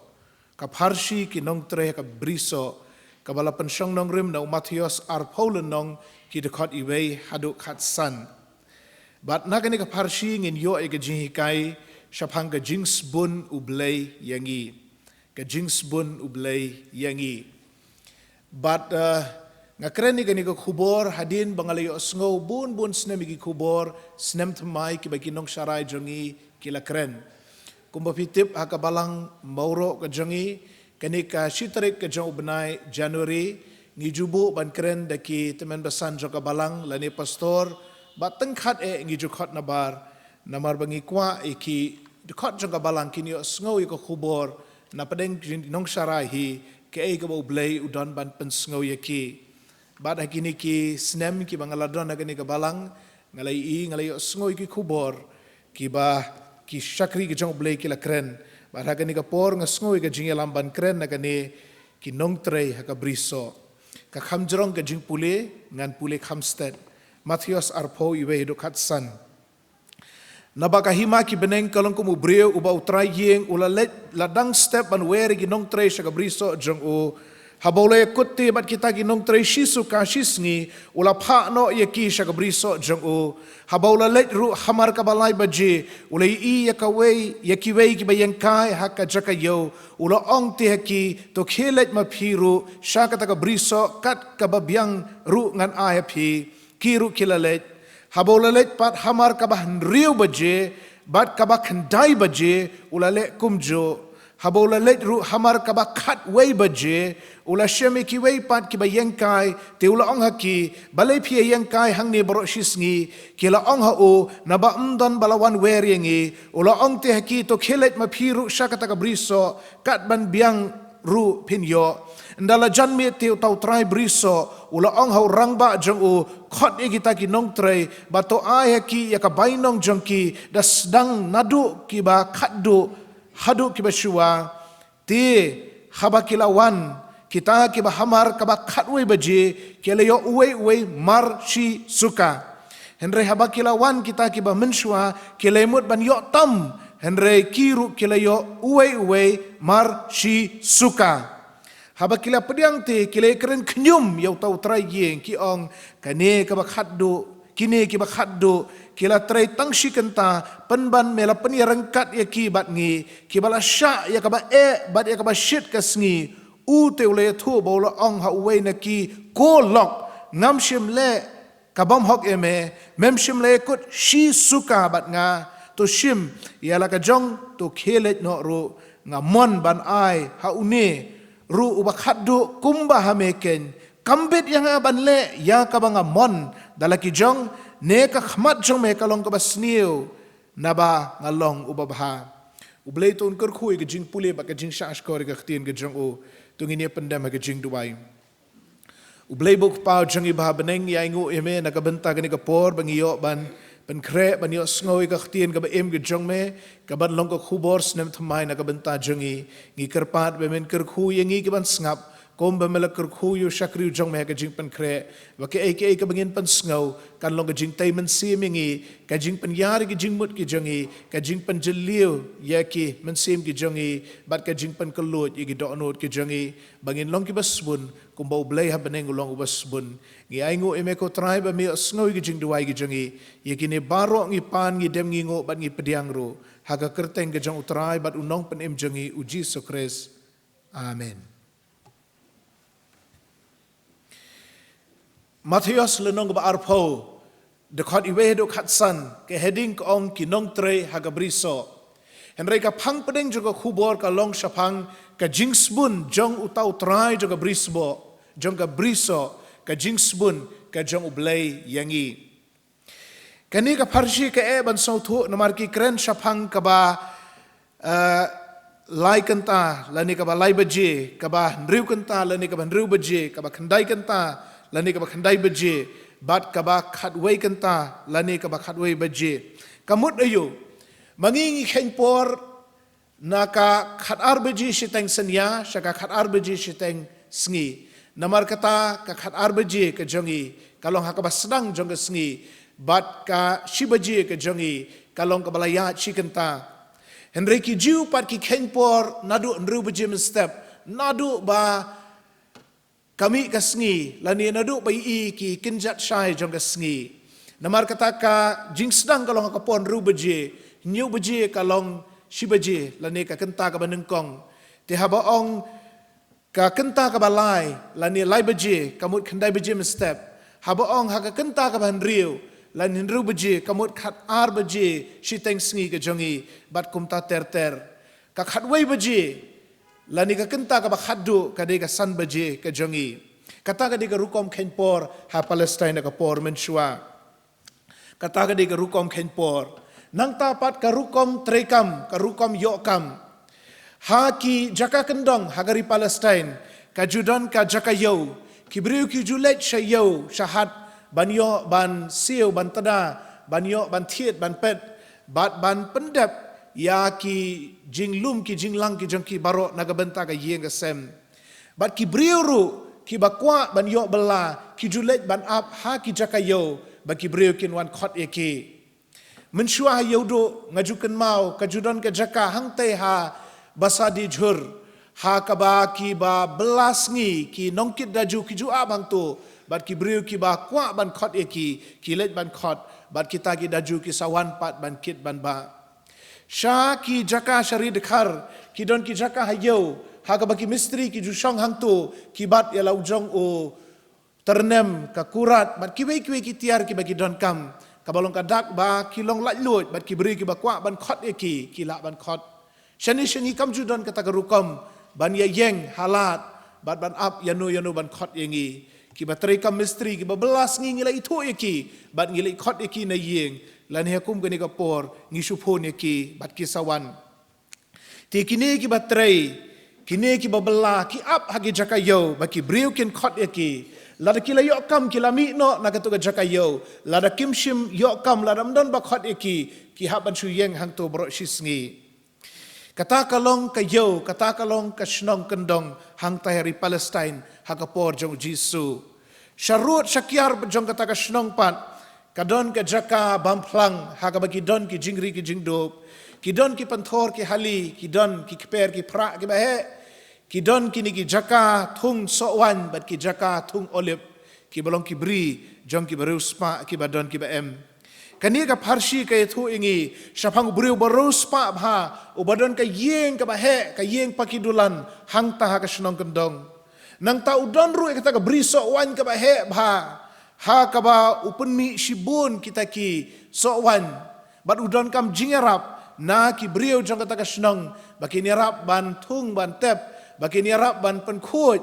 Ka pharshi ki nongtrei ha ka brisoh, kaba la pynshong nongrim na u Mathaios arphew lynnong, ki dkhot iwei haduh khatsan. Bad na kane ka pharshi ngin ïoh ïa ka jinghikai shaphang ka jingsbun U Blei ïa ngi. Ka jingsbun U Blei ïa ngi. Bad, eh, nga kren ïa kane ka khubor hadien ba nga la ïohsngew bun bun snem ïa ki khubor snem thymmai kiba ki nongsharai jong ngi ki la kren. Kumba phi tip ha ka balang Mawroh ka jong ngi, kane ka shi tarik ka jong u bnai January, ngi ju buh ban kren da ki tymmen basan jong ka balang lane pastor, bad tyngkhat eh ngi ju khot nabar, namar ba ngi kwah ïa ki dkhot jong ka balang kin ïohsngew ïa ka khubor na pdeng ki nongsharai hi, kaei kaba U Blei u don ban pynsngew ïa ki. Bad ha kine ki snem kiba nga la don ha kane ka balang, nga la ïohi, nga la ïohsngew ïa ki khubor kiba ki shakri ki jong U Blei ki la kren. Bad ha kane ka por nga sngew ïa ka jingïalam ban kren na kane ki nongtrei ha ka brisoh. Ka kham jrong ka jingpule, ngan pule kham stet. Mathaios arphew iwei haduh khatsan. Naba ka hima ki bneng ka long kum u briew uba u trai ïing u la leit la dang step ban wer ïa ki nongtrei sha ka brisoh jong u. Haba u la ïakut te bad kita ki nongtrei shi suka shi sngi, u la phah noh ïa ki sha ka brisoh jong u. Haba u la leit ruh hamar kaba lai baje, u la ïohi ïa kawei ïa kiwei kiba ïeng kai ha ka jaka ïew, u la ong te ha ki, to khie leit ma phi ruh sha kata ka brisoh, kat kaba biang ruh ngan ai ha phi. Ki ruh ki la leit. Haba u la leit pat hamar kaba hynriew baje bad kaba khyndai baje, u la leh kumjuh. Haba u la leit ruh hamar kaba khatwei baje, u la shem ïa kiwei pat kiba ïeng kai, te u la ong ha ki, balei phi ïeng kai hangne baroh shi sngi? Ki la ong ha u, naba ym don ba la wan wer ïa ngi. U la ong te ha ki, to khie leit ma phi ruh sha kata ka brisoh, kat ban biang ruh phin ïoh. Ynda la jan miet te uta u trai brisoh u la ong ha u rangbah jong u, khot ïa kita ki nongtrei bad to ai ha ki ïa ka bainong jong ki da sdang naduh kiba khatduh haduh kiba shuwa. Te haba ki la wan, kita kiba hamar kaba khatwei baje ki la ïoh uwei uwei mar shi suka. Hynrei haba ki la wan kita kiba mynshuwa, ki la mut ban ïoh tam, hynrei ki ruh ki la ïoh uwei uwei mar shi suka. Haba ki la pdiang te ki la kren khñium ïa uta u trai ïing, ki ong, kane kaba khatduh, kine kiba khatduh ki la trei tang shi kynta, pynban me la pynïaryngkat ïa ki bad ngi, kiba la shah ïa kaba eh bad ïa kaba shit ka sngi. U te u la ïathuh bad u la ong ha uwei na ki, Ko lok, ngam shym leh ka bymhok ïa me, mem shym la ïakut shi suka bad nga. To shim ïa la ka jong, to khie leit noh ruh. Nga mon ban ai ha une ruh uba khatduh kumba ha me keiñ. Kam bit ïa nga ban leh ïa kaba nga mon da la ki jong, ne ka khmat jong me ka long kaba sniew, naba nga long uba bha. U Blei to un kyrkhu ïa ka jingpule bad ka jingshahshkor ïa ka ktien ka jong u. To ngin ïa pyndem ha ka jingduwai. U Blei bad u Kpa jong ngi ba ha bneng, ngi ainguh ïa me na ka bynta kane ka por ba ngi ïoh ban pynkhreh, ban ïohsngew ïa ka ktien kaba im ka jong me, kaban long ka khubor snem thymmai na ka bynta jong ngi. Ngi kyrpad ba men kyrkhu ïa ngi kiban sngap, kumba me la kyrkhu ïa u shakri u jong me ha ka jingpynkhreh, ba kaei kaei kaba ngin pynsngew kan long ka jingtei mynsiem ïa ngi, ka jingpynïar ïa ki jingmut ki jong ngi, ka jingpynjylliew ïa ki mynsiem ki jong ngi, bad ka jingpynkylluid ïa ki dohnud ki jong ngi, ba ngin long kiba sbun, kumba u Blei ha bneng u long uba sbun. Ngi ainguh ïa me ko Trai ba me ïohsngew ïa ki jingduwai ki jong ngi. Ïa kine baroh ngi pan, ngi dem, ngi nguh bad ngi pdiang ruh ha ka kyrteng ka jong u Trai bad u Nongpynim jong ngi u Jisu Khrist. Amen. Mathaios lynnong kaba arphew, dkhot iwei haduh khatsan, ka heading ka ong ki nongtrei ha ka brisoh. Hynrei ka phang pdeng jong ka khubor ka long shaphang ka jingsbun jong uta u Trai jong ka brisoh, jong ka brisoh, ka jingsbun ka jong u Blei ïa ngi. Kane ka pharshi ka eh ban sngewthuh namar ki kren shaphang kaba, eh, lai kynta lane kaba lai baje, kaba hynriew kynta lane kaba hynriew baje, kaba khyndai kynta lane kaba khyndai baje, bad kaba khatwei kynta lane kaba khatwei baje. Ka mut aïu? Ma ngi ngi kheiñ por na ka khatar baje shiteng synñia sha ka khatar baje shiteng sngi. Namar kata ka khatar baje ka jong ngi ka long ha kaba sdang jong ka sngi, bad ka shi baje ka jong ngi ka long kaba la ïaid shi kynta. Hynrei ki Jiw pat ki kheiñ por naduh hynriew baje mynstep, naduh ba ka mih ka sngi, lane naduh ba ïohi ki kynjat shai jong ka sngi. Namar kata ka jingsdang ka long ha ka por hynriew baje, hynñiew baje ka long shi baje, lane ka kynta kaba nyngkong. Te haba ong ka kynta kaba lai, lane lai baje, ka mut khyndai baje mynstep. Haba ong ha ka kynta kaba hynriew, lane hynriew baje, ka mut khatar baje shiteng sngi ka jong ngi, bad kumta ter ter. Ka khatwei baje, lane ka kynta kaba khatduh, ka dei ka san baje ka jong ngi. Kata ka dei ka rukom kheiñ por ha Palestine ha ka por mynshuwa. Kata ka dei ka rukom kheiñ por. Nangta pat ka rukom treikam, ka rukom ïoh kam. Ha ki jaka kyndong ha ka ri Palestine, ka ju don ka jaka ïew. Ki briew ki ju leit sha ïew, sha hat, ban ïoh ban siew, ban tda, ban ïoh ban thied, ban pet, bad ban pyndep ïa ki jinglum ki jinglang ki jong ki baroh na ka bynta ka ïing ka sem. Bad ki briew ruh kiba kwah ban ïoh bylla, ki ju leit ban ap ha ki jaka ïew ba ki briew kin wan khot ïa ki. Mynshuwa ha Ïewduh nga ju kynmaw ka ju don ka jaka hangtei ha Basa Dejhur, ha kaba kiba bylla sngi, ki nongkit da ju ki ju ap hangto, bad ki briew kiba kwah ban khot ïa ki, ki leit ban khot, bad kita ki da ju ki sa wan pat ban kit ban bah. Sha ki jaka sha Ri Dkhar, ki don ki jaka ha ïew, ha kaba ki mistri ki ju shong hangto, ki bat ïa la u jong u tyrnem, ka kurat, bad kiwei kiwei ki tiar kiba ki donkam, kaba long ka dak ba ki long laitluid, bad ki briew kiba kwah ban khot ïa ki, ki lah ban khot. Shane sha ngi kam ju don kata ka rukom ban ïa ïeng ha lad bad ban ap ïano ïano ban khot ïa ngi. Kiba treikam mistri, kiba bylla sngi ngi la ithuh ïa ki bad ngi la khot ïa ki na ïing, lane ha kum kane ka por ngi shu phone ïa ki bad ki sa wan. Te kine kiba trei, kine kiba bylla, ki ap ha ki jaka ïew ba ki briew kin khot ïa ki. Lada ki la ïoh kam ki la mih noh na kato ka jaka ïew, lada kim shym ïoh kam, lada ym don ba khot ïa ki, ki hap ban shu ïeng hangto baroh shi sngi. Kata ka long ka ïew, kata ka long ka shnong kyndong hangtai ha ri Palestine ha ka por jong u Jisu. Sharud shakiar jong kata ka shnong pat, ka don ka jaka bam phlang ha kaba ki don ki jingri ki jingdup, ki don ki pynthor ki hali, ki don ki kper ki phrah kiba heh, ki don kine ki jaka thung sohwaiñ bad ki jaka thung olib, kiba long ki bri jong kiba riewspah, kiba don kiba em. Kane ka pharshi ka ïathuh ïa ngi shaphang u briew ba riewspah bha, uba don ka ïing kaba heh, ka ïing paki dulan, hangta ha ka shnong kyndong. Nangta u don ruh ïa kata ka bri soh waiñ kaba heh bha, ha kaba u pynmih shibun kita ki soh waiñ. Bad u donkam jingïarap na ki briew jong kata ka shnong, ba kin ïarap ban thung ban tep, ba kin ïarap ban pynkhuid,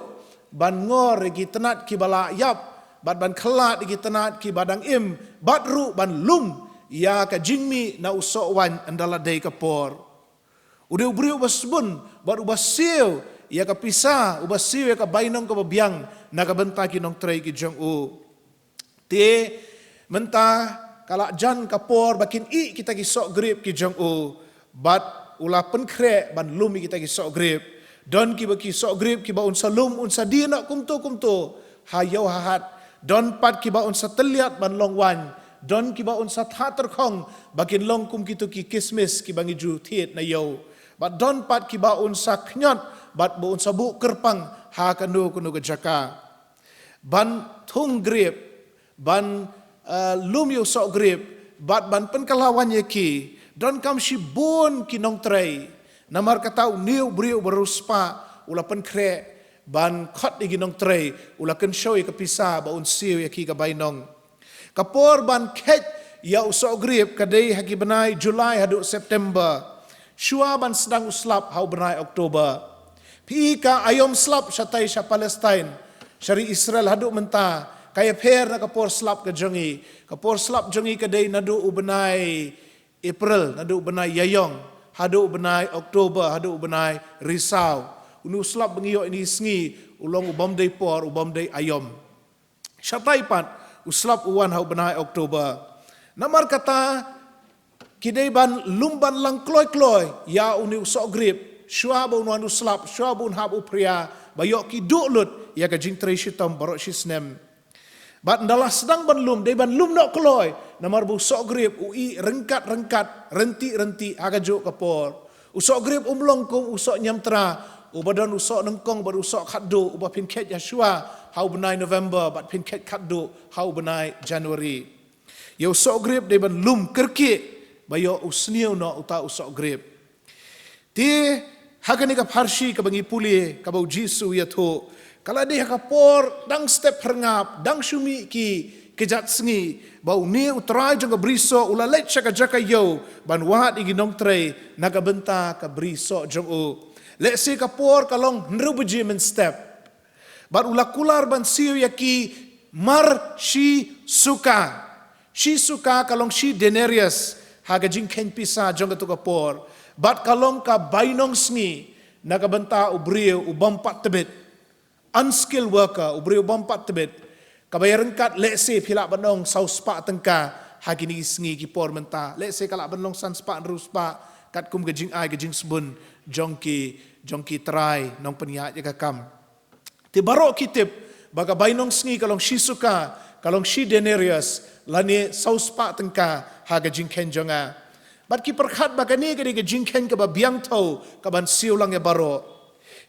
ban ngor ïa ki tnat kiba la ïap, bad ban khlad ïa ki tnat kiba dang im, bad ruh ban lum ïa ka jingmih na u soh waiñ ynda la dei ka por. U dei u briew uba sbun, bad uba siew ïa ka pisa, uba siew ïa ka bainong kaba biang na ka bynta ki nongtrei ki jong u. Te mynta ka la jan ka por ba kin ih kita ki soh grep ki jong u, bad u la pynkhreh ban lum ïa kita ki soh grep. Don kiba ki soh grep kiba un sa lum, un sa die noh kumto kumto ha ïew ha hat. Don pat kiba un sa tylliat ban long waiñ. Don kiba un sa thah tyrkhong ba kin long kum kito ki kismis kiba ngi ju thied na ïew. Bad don pat kiba un sa khñiot bad ba un sa buh kyrpang ha kano kano ka jaka. Ban thung grep, ban, eh, lum ïa u soh grep, bad ban pynkylla waiñ ïa ki, donkam shibun ki nongtrei. Namar kata une u briew uba riewspah u la pynkhreh ban khot ïa ki nongtrei, u la kynshew ïa ka pisa ba un siew ïa ki ka bainong. Ka por ban kheit ïa u soh grep ka dei ha ki bnai July haduh September, shuwa ban sdang u slap ha u bnai October. Phi i ka aïom slap shatai sha Palestine, sha ri Israel haduh mynta, ka ïapher na ka por slap ka jong ngi. Ka por slap jong ngi ka dei naduh u bnai April, naduh u bnai Ïaïong, haduh u bnai October, haduh u bnai Risaw. Une u slap ba ngi ïoh ine i sngi u long u bym dei por, u bym dei aïom. Shatai pat u slap u wan ha u bnai October. Namar kata ki dei ban lum ban lang kloi kloi ïa une u soh grep, shuwa ba un wan u slap, shuwa ba un hap u phria, ba ïoh ki duh lut ïa ka jingtrei shitom baroh shi snem. Bad ynda la sdang ban lum, dei ban lum noh kloi, namar ba u soh grep u ih ryngkat ryngkat, ryntih ryntih ha kajuh ka por. U soh grep um long kum u soh niamtra, uba don u soh nyngkong bad u soh khatduh, uba phin kheit ha shuwa ha u bnai November bad phin kheit khatduh ha u bnai January. Ïa u soh grep dei ban lum kyrkieh ba ïoh u sniew noh uta u soh grep. Te ha kane ka pharshi kaba ngi pule, kaba u Jisu u ïathuh, ka la dei ha ka por dang step pyrngap, dang shu mih ki kjat sngi, ba une u trai jong ka bri soh u la leit sha ka jaka ïew ban wad ïa ki nongtrei na ka bynta ka bri soh jong u. Lehse ka por ka long hynriew baje mynstep. Bad u la kular ban siew ïa ki mar shi suka. Shi suka ka long shi denarius ha ka jingkheiñ pisa jong kato ka por. Bad ka long ka bainong sngi na ka bynta u briew u bym pat tbit. Unskilled worker, u briew u bym pat tbit. Kaba ïaryngkat lehse phi lah ban ong saw spah tyngka ha kine ki sngi ki por mynta. Lehse ka lah ban long san spah hynriew spah katkum ka jingai ka jingsbun jong ki, jong ki trai nongpynïaid ïa ka kam. Te baroh ki tip ba ka bainong sngi ka long shi suka, ka long shi denarius, lane saw spah tyngka ha ka jingkheiñ jong nga. Bad ki pyrkhat ba kane ka dei ka jingkheiñ kaba biang thew kaban siew lang ïa baroh.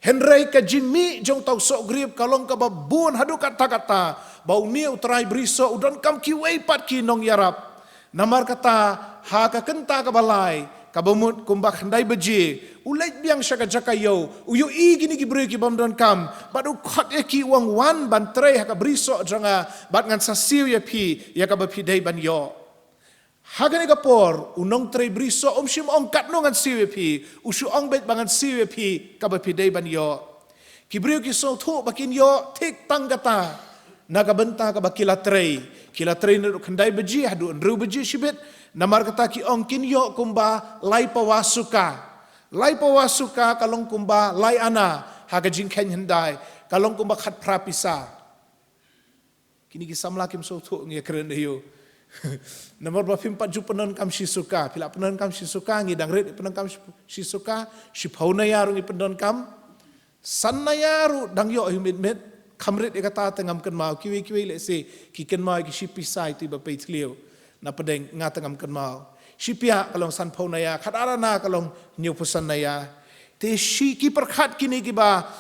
Hynrei ka jingmih jong uta u soh grep ka long kaba bun haduh katta katta, ba une u trai bri soh u donkam kiwei pat ki nongïarap. Namar kata, ha ka kynta kaba lai, kaba mut kumba khyndai baje, u leit biang sha ka jaka ïew, u ïohi kine ki briew ki bym donkam, bad u khot ïa ki, u ong, wan ban trei ha ka bri soh jong nga, bad ngan sa siew ïa phi ïa kaba phi dei ban ïoh. Ha kane ka por u nongtrei bri soh um shym ong katno ngan siew ïa phi, u shu ong beit ba ngan siew ïa phi kaba phi dei ban ïoh. Ki briew ki sngewthuh ba kin ïoh thik tang kata na ka bynta kaba ki la trei. Ki la trei naduh khyndai baje haduh hynriew baje shibit, namar kata ki ong kin ïoh kumba lai pawa suka. Lai pawa suka ka long kumba lai anna ha ka jingkheiñ hyndai, ka long kumba khatphra pisa. Kine ki samla kim sngewthuh, ngi ïakren aïu? Namar ba phim pat ju pyndonkam shi suka. Phi lah pyndonkam shi suka, ngi dang rit pyndonkam shi, shi suka, shiphew naya ruh ngi pyndonkam. San naya ruh dang ïoh hi mit mit. Kham rit ïa kata te ngam kynmaw, kiwei kiwei lehse ki kynmaw ïa ki shi pisa ïa tu ba pei thliew. Na pdeng nga te ngam kynmaw. Shi piak ka long sanphew naya, khatar anna ka long hynñiewphew san naya. Te shi ki pyrkhat kine kiba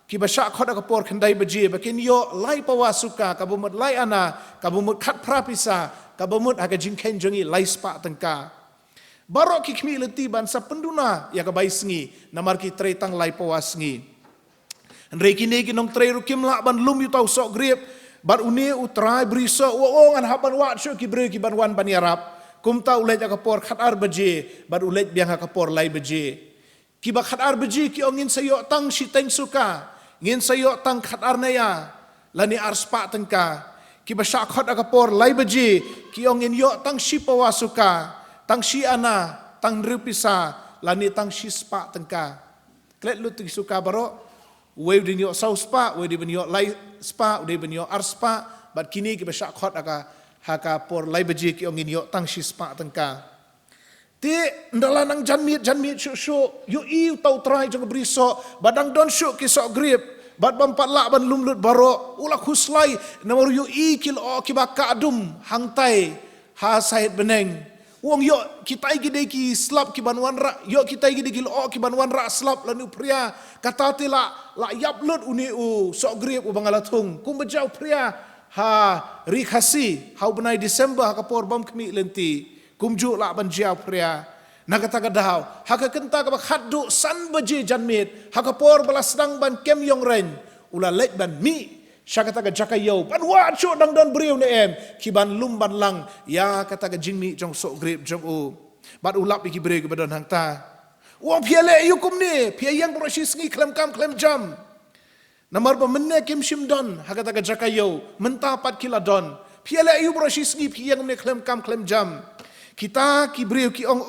Kiba shah khot ha ka por khyndai baje ba kin ïoh lai pawa suka, kaba mut lai ana, kaba mut khatphra pisa, kaba mut ha ka jingkheiñ jong ngi lai spah tyngka. Baroh ki khmih lynti ban sa pynduna ïa ka bai sngi, namar ki trei tang lai pawa sngi. Hynrei kine ki nongtrei ruh kim lah ban lum ïa uta u soh grep, bad une u trai brisoh u ong, ngan hap ban wad shuh ki briew ki ban wan ban ïarap. Kumta u leit ha ka por khatar baje, bad u leit biang ha ka por lai baje. Kiba khatar baje ki ong, ngin sa ïoh tang shiteng suka, ngin sa ïoh tang khatar naya, lane ar spah tyngka. Kiba shah khot ha ka por lai baje ki ong, ngin ïoh tang shi pawa suka, tang shi ana, tang hynriew pisa, lane tang shi spah tyngka. Klet lut ki suka baroh. Uwei u dei ban ïoh saw spah, uwei u dei ban ïoh lai spah, u dei ban ïoh ar spah. Bad kine kiba shah khot ha ka, ha ka por lai baje ki ong, ngin ïoh tang shi spah tyngka. Te ynda la nang janmiet, janmiet shuh shuh, ïohi uta u trai jong ka brisoh ba dang don shuh ki soh grep, bad bym pat lah ban lum lut baroh. U la khuslai namar u ïohi ki lyoh kiba kah dum hangtai ha sait bneng. U ong, ïoh kitai ki dei ki slap ki ban wanrah, ïoh kitai ki dei ki lyoh ki ban wanrah slap, lane u phria. Kata te la, la ïap lut une u soh grep uba nga la thung. Kumba jia u phria ha ri Khasi ha u bnai December ha ka por bym khmih lynti. Kumjuh lah ban jia u phria. Na kata ka daw, ha ka kynta kaba khatduh san baje janmiet, ha ka por ba la sdang ban kem ïong reng, u la leit ban mih sha kata ka jaka ïew, ban wad shuh dang don briew ne em ki ban lum ban lang ïa kata ka jingmih jong u soh grep jong u. Bad u lap ïa ki briew kiba don hangta. U ong, phi ïaleh aïu kumne, phi ïeng baroh shi sngi khlem kam khlem jam. Namar ba mynne kim shym don ha kata ka jaka ïew, mynta pat ki la don. Phi ïaleh aïu baroh shi sngi phi ïeng kumne khlem kam khlem jam. Kita ki briew ki ong,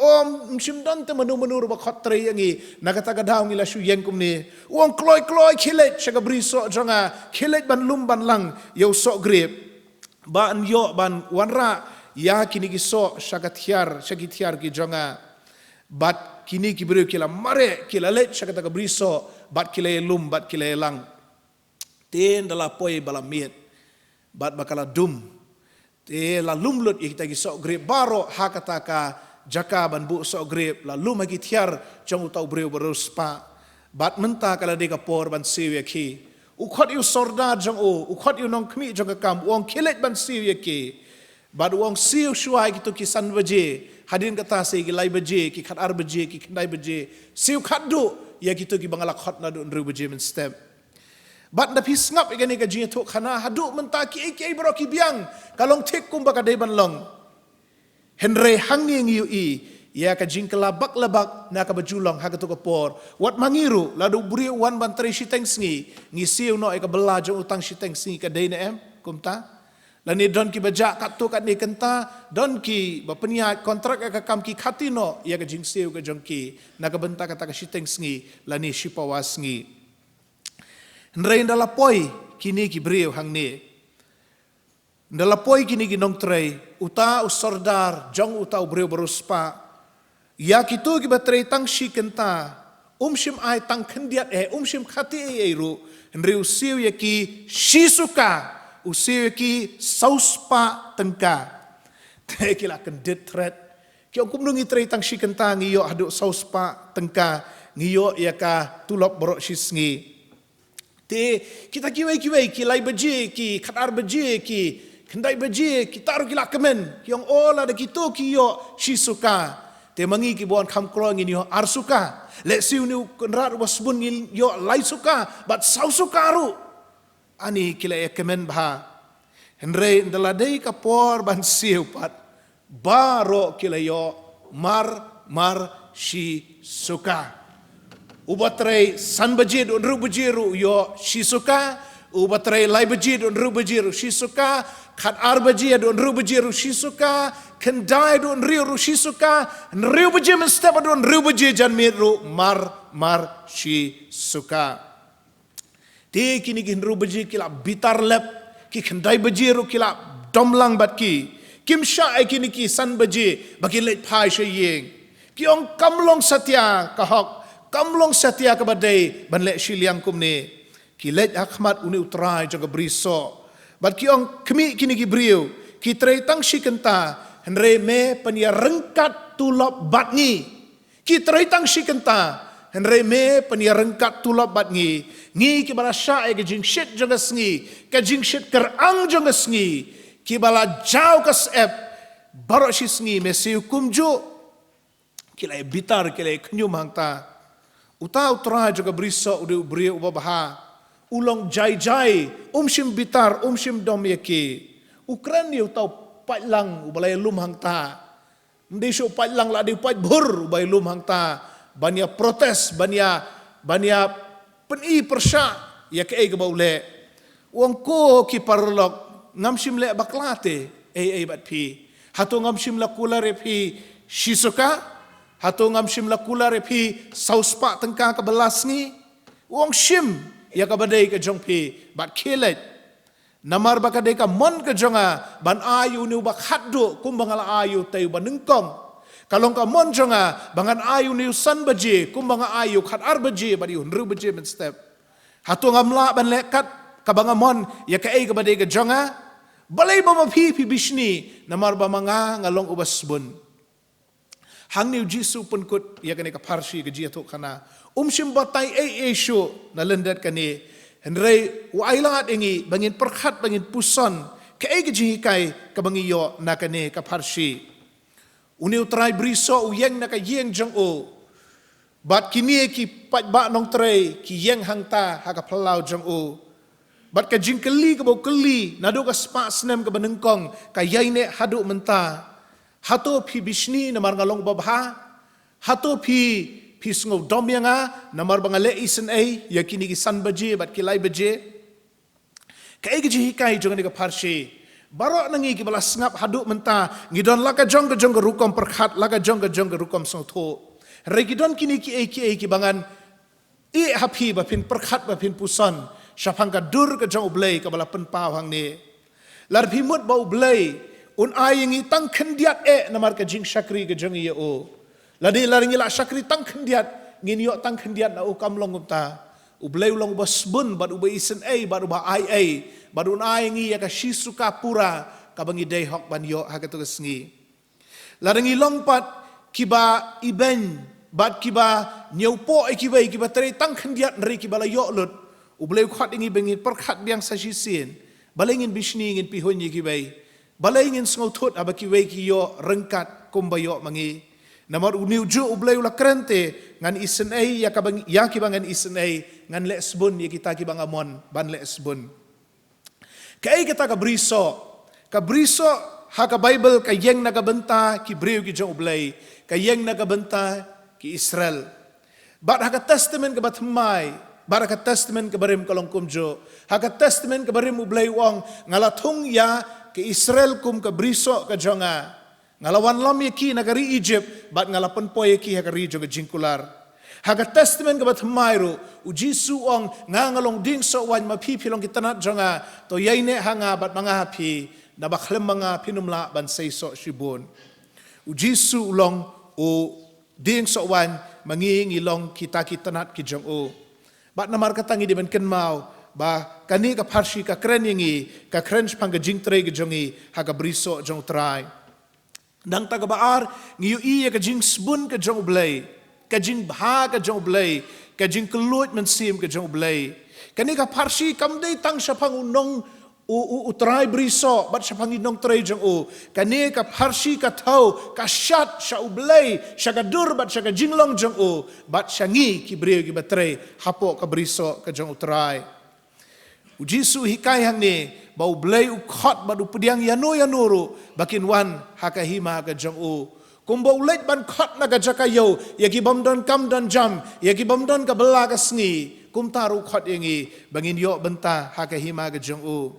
ym shym don te mano mano ruh ba khot trei ïa ngi, na kata ka daw ngi la shu ïeng kumne. U ong, kloi kloi khie leit sha ka brisoh jong nga, khie leit ban lum ban lang ïa u soh grep, ban ïoh ban wanrah ïa kine ki soh sha ka thiar, sha ki thiar ki jong nga. Bad kine ki briew ki la mareh, ki la leit sha kata ka brisoh, bad ki la lum, bad ki la lang. Te ynda la poi ba la miet, bad ba ka la dum, te la lum lut ïa kita ki soh grep baroh ha kata ka jaka ban buh soh grep, la lum ha ki thiar jong uta u briew ba riewspah. Bad mynta ka la dei ka por ban siew ïa ki. U khot ïa u sordar jong u, u khot ïa u nongkhmih jong ka kam, u ong, khie leit ban siew ïa ki. Bad u ong, siew shuwa ïa kito ki san baje, hadien kata sa ïa ki lai baje, ki khatar baje, ki khyndai baje. Siew khatduh ïa kito kiba nga la khot naduh hynriew baje mynstep. Bad ynda phi sngap ïa kane ka jingïathuhkhana, haduh mynta kiei kiei baroh ki biang, ka long thik kumba ka dei ban long. Hynrei hangne ngi ïohi ïa ka jingkylla bak la bak na kaba ju long ha kato ka por. Wat ma ngi ruh, lada u briew u wan ban trei shiteng sngi, ngi siew noh ïa ka bylla jong u tang shiteng sngi, ka dei ne em kumta? Lane don kiba jah katto katne kynta, don kiba pynïaid kontrak ïa ka kam, ki khati noh ïa ka jingsiew ka jong ki na ka bynta kata ka shiteng sngi lane shi pawa sngi. Hynrei ynda la poi kine ki briew hangne, ynda la poi kine ki nongtrei, uta u sordar jong uta u briew ba riewspah, ïa kito kiba trei tang shi kynta, um shym ai tang khyndiat eh, um shym khati ei ei ruh, hynrei u siew ïa ki shi suka, u siew ïa ki saw spah tyngka. Te ki la kyndit thret. Ki ong, kumno ngi trei tang shi kynta ngi ïoh haduh saw spah tyngka, ngi ïoh ïa ka tulop baroh shi sngi. Te kita kiwei kiwei, ki lai baje, ki khatar baje, ki khyndai baje, kita ruh ki la kmen. Ki ong, o, lada kito ki ïoh shi suka, te ma ngi kiba wan kham kloi ngin ïoh ar suka. Lehse une u kynrad uba sbun ngin ïoh lai suka bad saw suka ruh. Ani ki la ïa kmen bha. Hynrei ynda la dei ka por ban siew pat, baroh ki la ïoh mar mar shi suka. Uba trei san baje haduh hynriew baje ruh u ïoh shi suka. Uba trei lai baje haduh hynriew baje ruh shi suka. Khatar baje haduh hynriew baje ruh shi suka. Khyndai haduh hynriew ruh shi suka. Hynriew baje mynstep haduh hynriew baje janmiet ruh mar mar shi suka. Te kine ki hynriew baje ki la bitar lep, ki khyndai baje ruh ki la dom lang bad ki. Kim shah ïa kine ki san baje ba kin leit phai sha ïing. Ki ong, kam long satia ka hok, kam long satia kaba dei ban leh shiliang kumne. Ki leit ha khmat une u trai jong ka brisoh bad ki ong, khmih, kine ki briew ki trei tang shi kynta, hynrei me pynïaryngkat tulop bad ngi. Ki trei tang shi kynta, Hynrei me pynïaryngkat tulop bad ngi, ngi kiba la shah ïa ka jingshit jong ka sngi, ka jingshit kyrang jong ka sngi, kiba la jaw ka syep, baroh shi sngi me siew kumjuh. Ki la ïa bitar, ki la ïa khñium hangta. Uta U Trai jong ka brisoh u dei u briew uba bha. U long jai jai, um shym bitar, um shym dom ïa ki. U kren ïa uta u paidlang uba la ïalum hangta. Ym dei shuh u paidlang, la dei u paidbhur uba ïalum hangta ban ïa protest, ban ïa, ban ïa pyni pyrshah ïa kaei kaba u leh. U ong, ko ki paralok, ngam shym leh bakla te ei ei bad phi. Hato ngam shym la kular ïa phi shi suka? Hato ngam shym la kular ïa phi saw spah tyngka kaba la sngi? U ong, shim ïa kaba dei ka jong phi bad khie leit. Namar ba ka dei ka mon ka jong nga ban ai ïa une uba khatduh kumba nga la ai ïa utei uba nyngkong. Ka long ka mon jong nga ba ngan ai ïa une u san baje kumba nga ai ïa u khatar baje bad ïa u hynriew baje mynstep. Hato ngam lah ban leh kat kaba nga mon ïa kaei kaba dei ka jong nga? Balei ba ma phi phi bishni namar ba ma nga nga long uba sbun? Hangne U Jisu u pynkut ïa kane ka pharshi, ka jingïathuhkhana. Um shym batai ei ei shuh na lyndet kane. Hynrei u ailad ïa ngi ba ngin pyrkhat, ba ngin puson kaei ka jinghikai kaba ngi ïoh na kane ka pharshi. Une U Trai brisoh u ïeng na ka ïing jong u. Bad kine ki paidbah nongtrei ki ïeng hangta ha ka phyllaw jong u. Bad ka jingkylli kaba u kylli naduh ka spah snem kaba nyngkong ka ïaineh haduh mynta. Hato phi bishni namar nga long uba bha? Hato phi, phi sngewdom ïa nga namar ba nga leh isynei ïa kine ki san baje bad ki lai baje? Kaei ka jinghikai jong kane ka pharshi? Baroh na ngi kiba la sngap haduh mynta ngi don la ka jong ka jong ka rukom pyrkhat, la ka jong ka jong ka rukom sngewthuh. Hynrei ki don kine kiei kiei kiba ngan ïeh ha phi ba phin pyrkhat, ba phin puson shaphang ka dur ka jong U Blei kaba la pynpaw hangne. Lada phi mut ba U Blei un ai ïa ngi tang khyndiat eh namar ka jingshakri ka jong ngi ïa u. Lada, lada ngi la shakri tang khyndiat ngin ïoh tang khyndiat na u, kam long kumta. U Blei u long uba sbun bad uba isynei bad uba ai ei bad un ai ïa ngi ïa ka shi suka pura kaba ngi dei hok ban ïoh ha kato ka sngi. Lada ngi long pat kiba ibeiñ bad kiba ñiewpoh ïa kiwei, kiba trei tang khyndiat hynrei kiba la ïoh lut, U Blei u khot ïa ngi ba ngin pyrkhat biang sa shisien. Balei ngin bishni, ngin pihuiñ ïa kiwei? Balei ngin sngewthuh haba kiwei ki ïoh ryngkat kumba ïoh ma ngi? Namar une ujuh U Blei u la kren te, ngan isynei ïa kaba, ïa kiba ngan isynei, ngan leh sbun ïa kita kiba nga mon ban leh sbun. Kaei kata ka brisoh? Ka brisoh ha ka Baibl ka ïeng na ka bynta ki briew ki jong U Blei, ka ïeng na ka bynta ki Israel. Bad ha ka Testament kaba thymmai bad ha ka Testament kaba rim ka long kumjuh. Ha ka Testament kaba rim U Blei u ong, nga la thung ïa ka Israel kum ka brisoh ka jong nga. Nga la wanlam ïa ki na ka ri Egypt bad nga la pynpoi ïa ki ha ka ri jong ka jingkular. Ha ka Testament kaba thymmai ruh U Jisu u ong, nga, nga long dieng soh waiñ, ma phi phi long ki tnat jong nga. To ïaineh ha nga bad ma nga ha phi, naba khlem ma nga phin ym lah ban sei soh shibun. U Jisu u long u dieng soh waiñ, ma ngi ngi long kita ki tnat ki jong u. Bad namar kata ngi dei ban kynmaw ba kane ka pharshi ka kren ïa ngi, ka kren shaphang ka jingtrei ka jong ngi ha ka brisoh jong U Trai. Nangta kaba ar, ngi ïohi ïa ka jingsbun ka jong U Blei, ka jingbha ka jong U Blei, ka jingkylluid mynsiem ka jong U Blei. Kane ka pharshi kam dei tang shaphang u nong, u, u, U Trai brisoh bad shaphang ki nongtrei jong u. Kane ka pharshi ka thew, ka shad sha U Blei, sha ka dur bad sha ka jinglong jong u, bad sha ngi ki briew kiba trei hapoh ka brisoh ka jong U Trai. U Jisu u hikai hangne ba U Blei u khot bad u pdiang ïano ïano ruh ba kin wan ha ka hima ka jong u. Kumba u leit ban khot na ka jaka ïew ïa ki bym don kam don jam, ïa ki bym don ka bylla ka sngi, kumta ruh u khot ïa ngi ba ngin ïoh bynta ha ka hima ka jong u.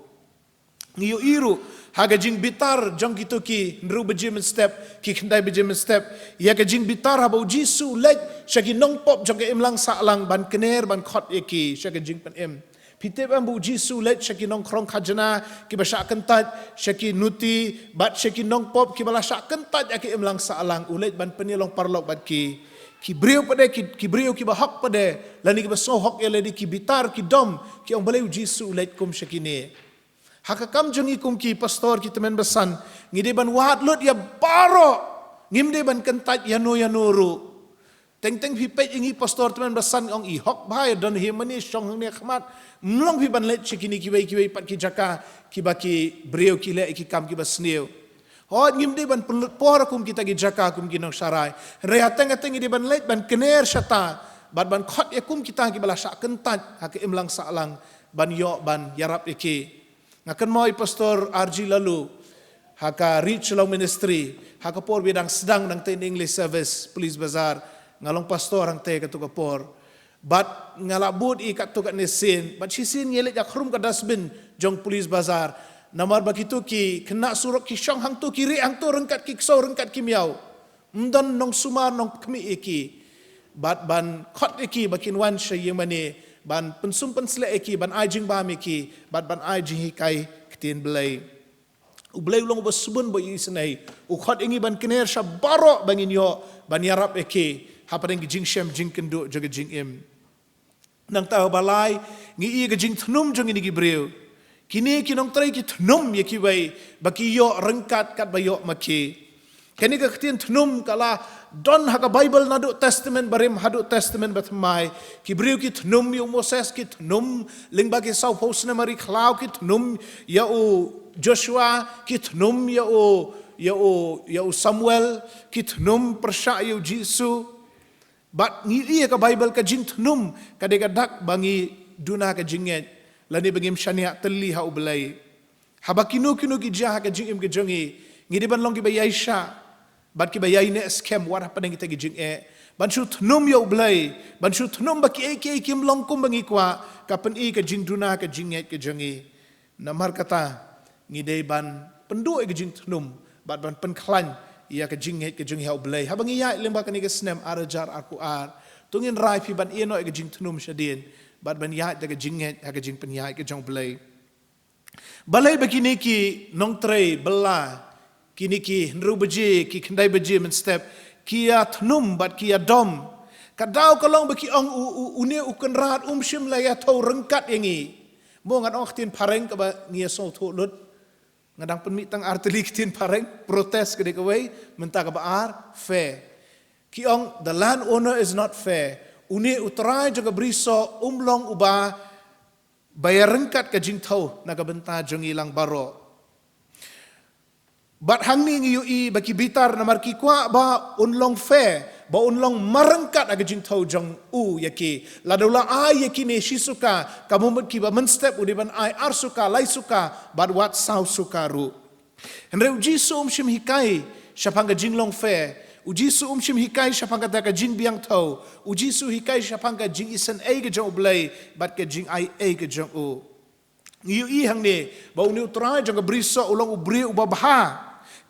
Ngi ïohi ruh ha ka jingbitar jong kito ki hynriew baje mynstep, ki khyndai baje mynstep, ïa ka jingbitar haba U Jisu u leit sha ki nongpop jong ka imlang sahlang ban kner, ban khot ïa ki sha ka jingpynim. Phi tip em ba U Jisu u leit sha ki nongkhrong khajna kiba shah kyntait, sha ki nuti bad sha ki nongpop kiba la shah kyntait ha ka imlang sahlang, u leit ban pynïalong paralok bad ki. Ki briew pat de, ki, ki briew kiba hok pat de, lane kiba sngewhok ïa lade, ki bitar, ki dom, ki ong, balei U Jisu u leit kum sha kine? Ha ka kam jong ngi kum ki pastor, ki tymmen basan, ngi dei ban wad lut ïa baroh, ngim dei ban kyntait ïano ïano ruh. Teng teng phi peit ïa ngi pastor tymmen basan, ong i hok bha, ïa don hi mane shong hangne khmat. Mlong phi ban leit sha kine kiwei kiwei pat ki jaka kiba ki briew ki leh ki kam kiba sniew. Hooid, ngim dei ban pynlut por kum kita ki jaka kum ki nongsharai. Hynrei hateng hateng ngi dei ban leit ban kner shata bad ban khot ïa kum kita kiba la shah kyntait ha ka imlang sahlang ban ïoh ban ïarap ïa ki. Nga kynmaw i Pastor R G Laloo ha ka Reach Along Ministry, ha ka por ba dang sdang dang tei English service, Police Bazar, nga long pastor hangtei katto ka por. Bad nga la bud i katto katne sien, bad shisien ngi leit ïakhrum ka dustbin jong Police Bazar. Namar ba kito ki khynnah surok ki shong hangto, ki rieh hangto ryngkat ki ksew ryngkat ki miaw. Ym don nongsumar nongkhmih ïa ki. Bad ban khot ïa ki ba kin wan sha ïing mane, ban pynsum pynsleh ïa ki, ban ai jingbam ïa ki, bad ban ai jinghikai ktien Blei. U Blei u long uba sbun ba isynei. U khot ïa ngi ban kner sha baroh ba ngin ïoh ban ïarap ïa ki hapdeng ki jingshem jingkynduh jong ka jingim. Nangta ba lai, ngi i ka jingthnum jong ngi ki briew. Kine ki nongtrei ki thnum ïa kiwei ba ki ïoh ryngkat katba ïoh ma ki. Kane ka ktien thnum ka la don ha ka Baibl naduh Testament Barim haduh Testament Bathymmai. Ki briew ki thnum ïa u Moses, ki thnum lyngba ki sawphew snem ari khlaw, ki thnum ïa u Joshua, ki thnum ïa u, ïa u, ïa u Samuel, ki thnum pyrshah ïa u Jisu. Bad ngi i ha ka Baibl ka jingthnum ka dei ka dak ba ngi duna ka jingngeit lane ba ngim shaniah tylli ha U Blei. Haba kino kino ki jia ha ka jingim ka jong ngi, ngi dei ban long kiba ïaishah bad kiba ïaineh skhem wat hapdeng kita ki jingeh, ban shu thnum ïa U Blei, ban shu thnum ba kiei kiei kim long kum ba ngi kwah, ka pyni ka jingduna ka jingngeit ka jong ngi. Namar kata, ngi dei ban pynduh ïa ka jingthnum bad ban pynkhlaiñ ïa ka jingngeit ka jong ngi ha U Blei. Haba ngi ïaid lyngba kane ka snem ar hajar arphew ar, to ngin rai phi ban ïehnoh ïa ka jingthnum shadien bad ban ïaid da ka jingngeit ha ka jingpynïaid ka jong U Blei. Balei ba kine ki nongtrei bylla, kine ki hynriew baje, ki khyndai baje mynstep, ki ïa thnum bad ki ïa dom? Ka daw ka long ba ki ong, u, u, une u Kynrad um shym la ïa thew ryngkat ïa ngi. Mo, ngan ong ktien phareng kaba ngi ïa sngewthuh lut. Nga dang pynmih tang ar tylli ki ktien phareng, protest ka dei kawei, mynta kaba ar, fair. Ki ong, the land owner is not fair. Une u trai jong ka brisoh um long uba ba ïa ryngkat ka jingthew na ka bynta jong ngi lang baroh. Bad hangne ngi ïohi ba ki bitar namar ki kwah ba un long fair, ba un long marryngkat ha ka jingthew jong u ïa ki. Lada u la ai ïa kine shi suka, ka mut kiba mynstep u dei ban ai ar suka, lai suka, bad wat saw suka ruh. Hynrei U Jisu um shym hikai shaphang ka jinglong fair. U Jisu um shym hikai shaphang kata ka jingbiang thew. U Jisu hikai shaphang ka jingisynei ka jong U Blei bad ka jingaiei ka jong u. Ngi ïohi hangne ba une u trai jong ka brisoh u long u briew uba bha.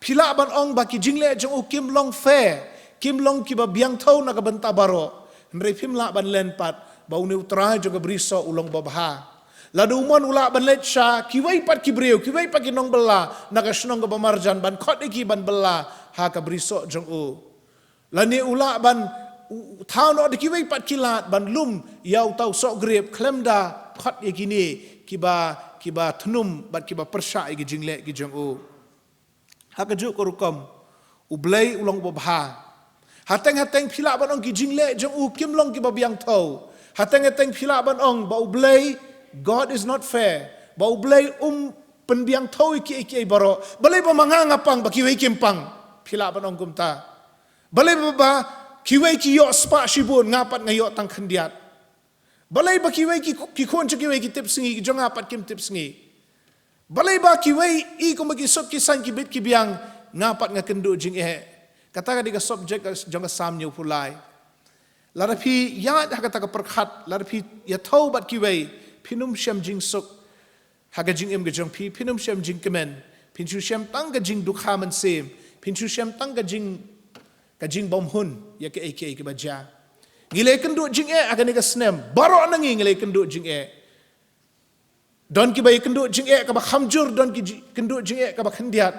Phi lah ban ong ba ki jingleh jong u kim long fair, kim long kiba biang thew na ka bynta baroh. Hynrei phim lah ban len pat ba une u trai jong ka brisoh u long uba bha. Lada u mon u lah ban leit sha kiwei pat ki briew, kiwei pat ki nongbylla na ka shnong kaba marjan ban khot ïa ki ban bylla ha ka brisoh jong u. Lane u lah ban, u, u thaw noh da kiwei pat ki lad ban lum ïa uta u soh grep khlem da khot ïa kine kiba, kiba thnum bad kiba pyrshah ïa ki jingleh ki jong u. Ha kajuh ka rukom, U Blei u long uba bha. Hateng hateng phi lah ban ong ki jingleh jong u kim long kiba biang thew. Hateng hateng phi lah ban ong ba U Blei, God is not fair. Ba U Blei um pynbiang thew ïa kiei kiei baroh. Balei ba ma nga nga pang ba kiwei kim pang? Phi lah ban ong kumta. Balei ba, ba kiwei ki ïoh spah shibun, nga pat nga ïoh tang khyndiat? Balei ba kiwei ki, ki khun jong kiwei ki tip sngi, ki jong nga pat kim tip sngi? Balei ba kiwei i kumba ki suk ki saiñ, ki bit ki biang, nga pat nga kynduh jingeh? Kata ka dei ka subject ka jong ka Salm hynñiewphew lai. Lada phi ïaid ha kata ka pyrkhat, lada phi ïa thew bad kiwei, phin ym shem jingsuk ha ka jingim ka jong phi, phin ym shem jingkmen, phin shu shem tang ka jingdukha mynsiem, phin shu shem tang ka jing, ka jingbymhun ïa kiei kiei kiba jia. Ngi la ïakynduh jingeh ha kane ka snem, baroh na ngi ngi la ïakynduh jingeh. Don kiba ïakynduh jingeh kaba kham jur, don ki ji-, kynduh jingeh kaba khyndiat.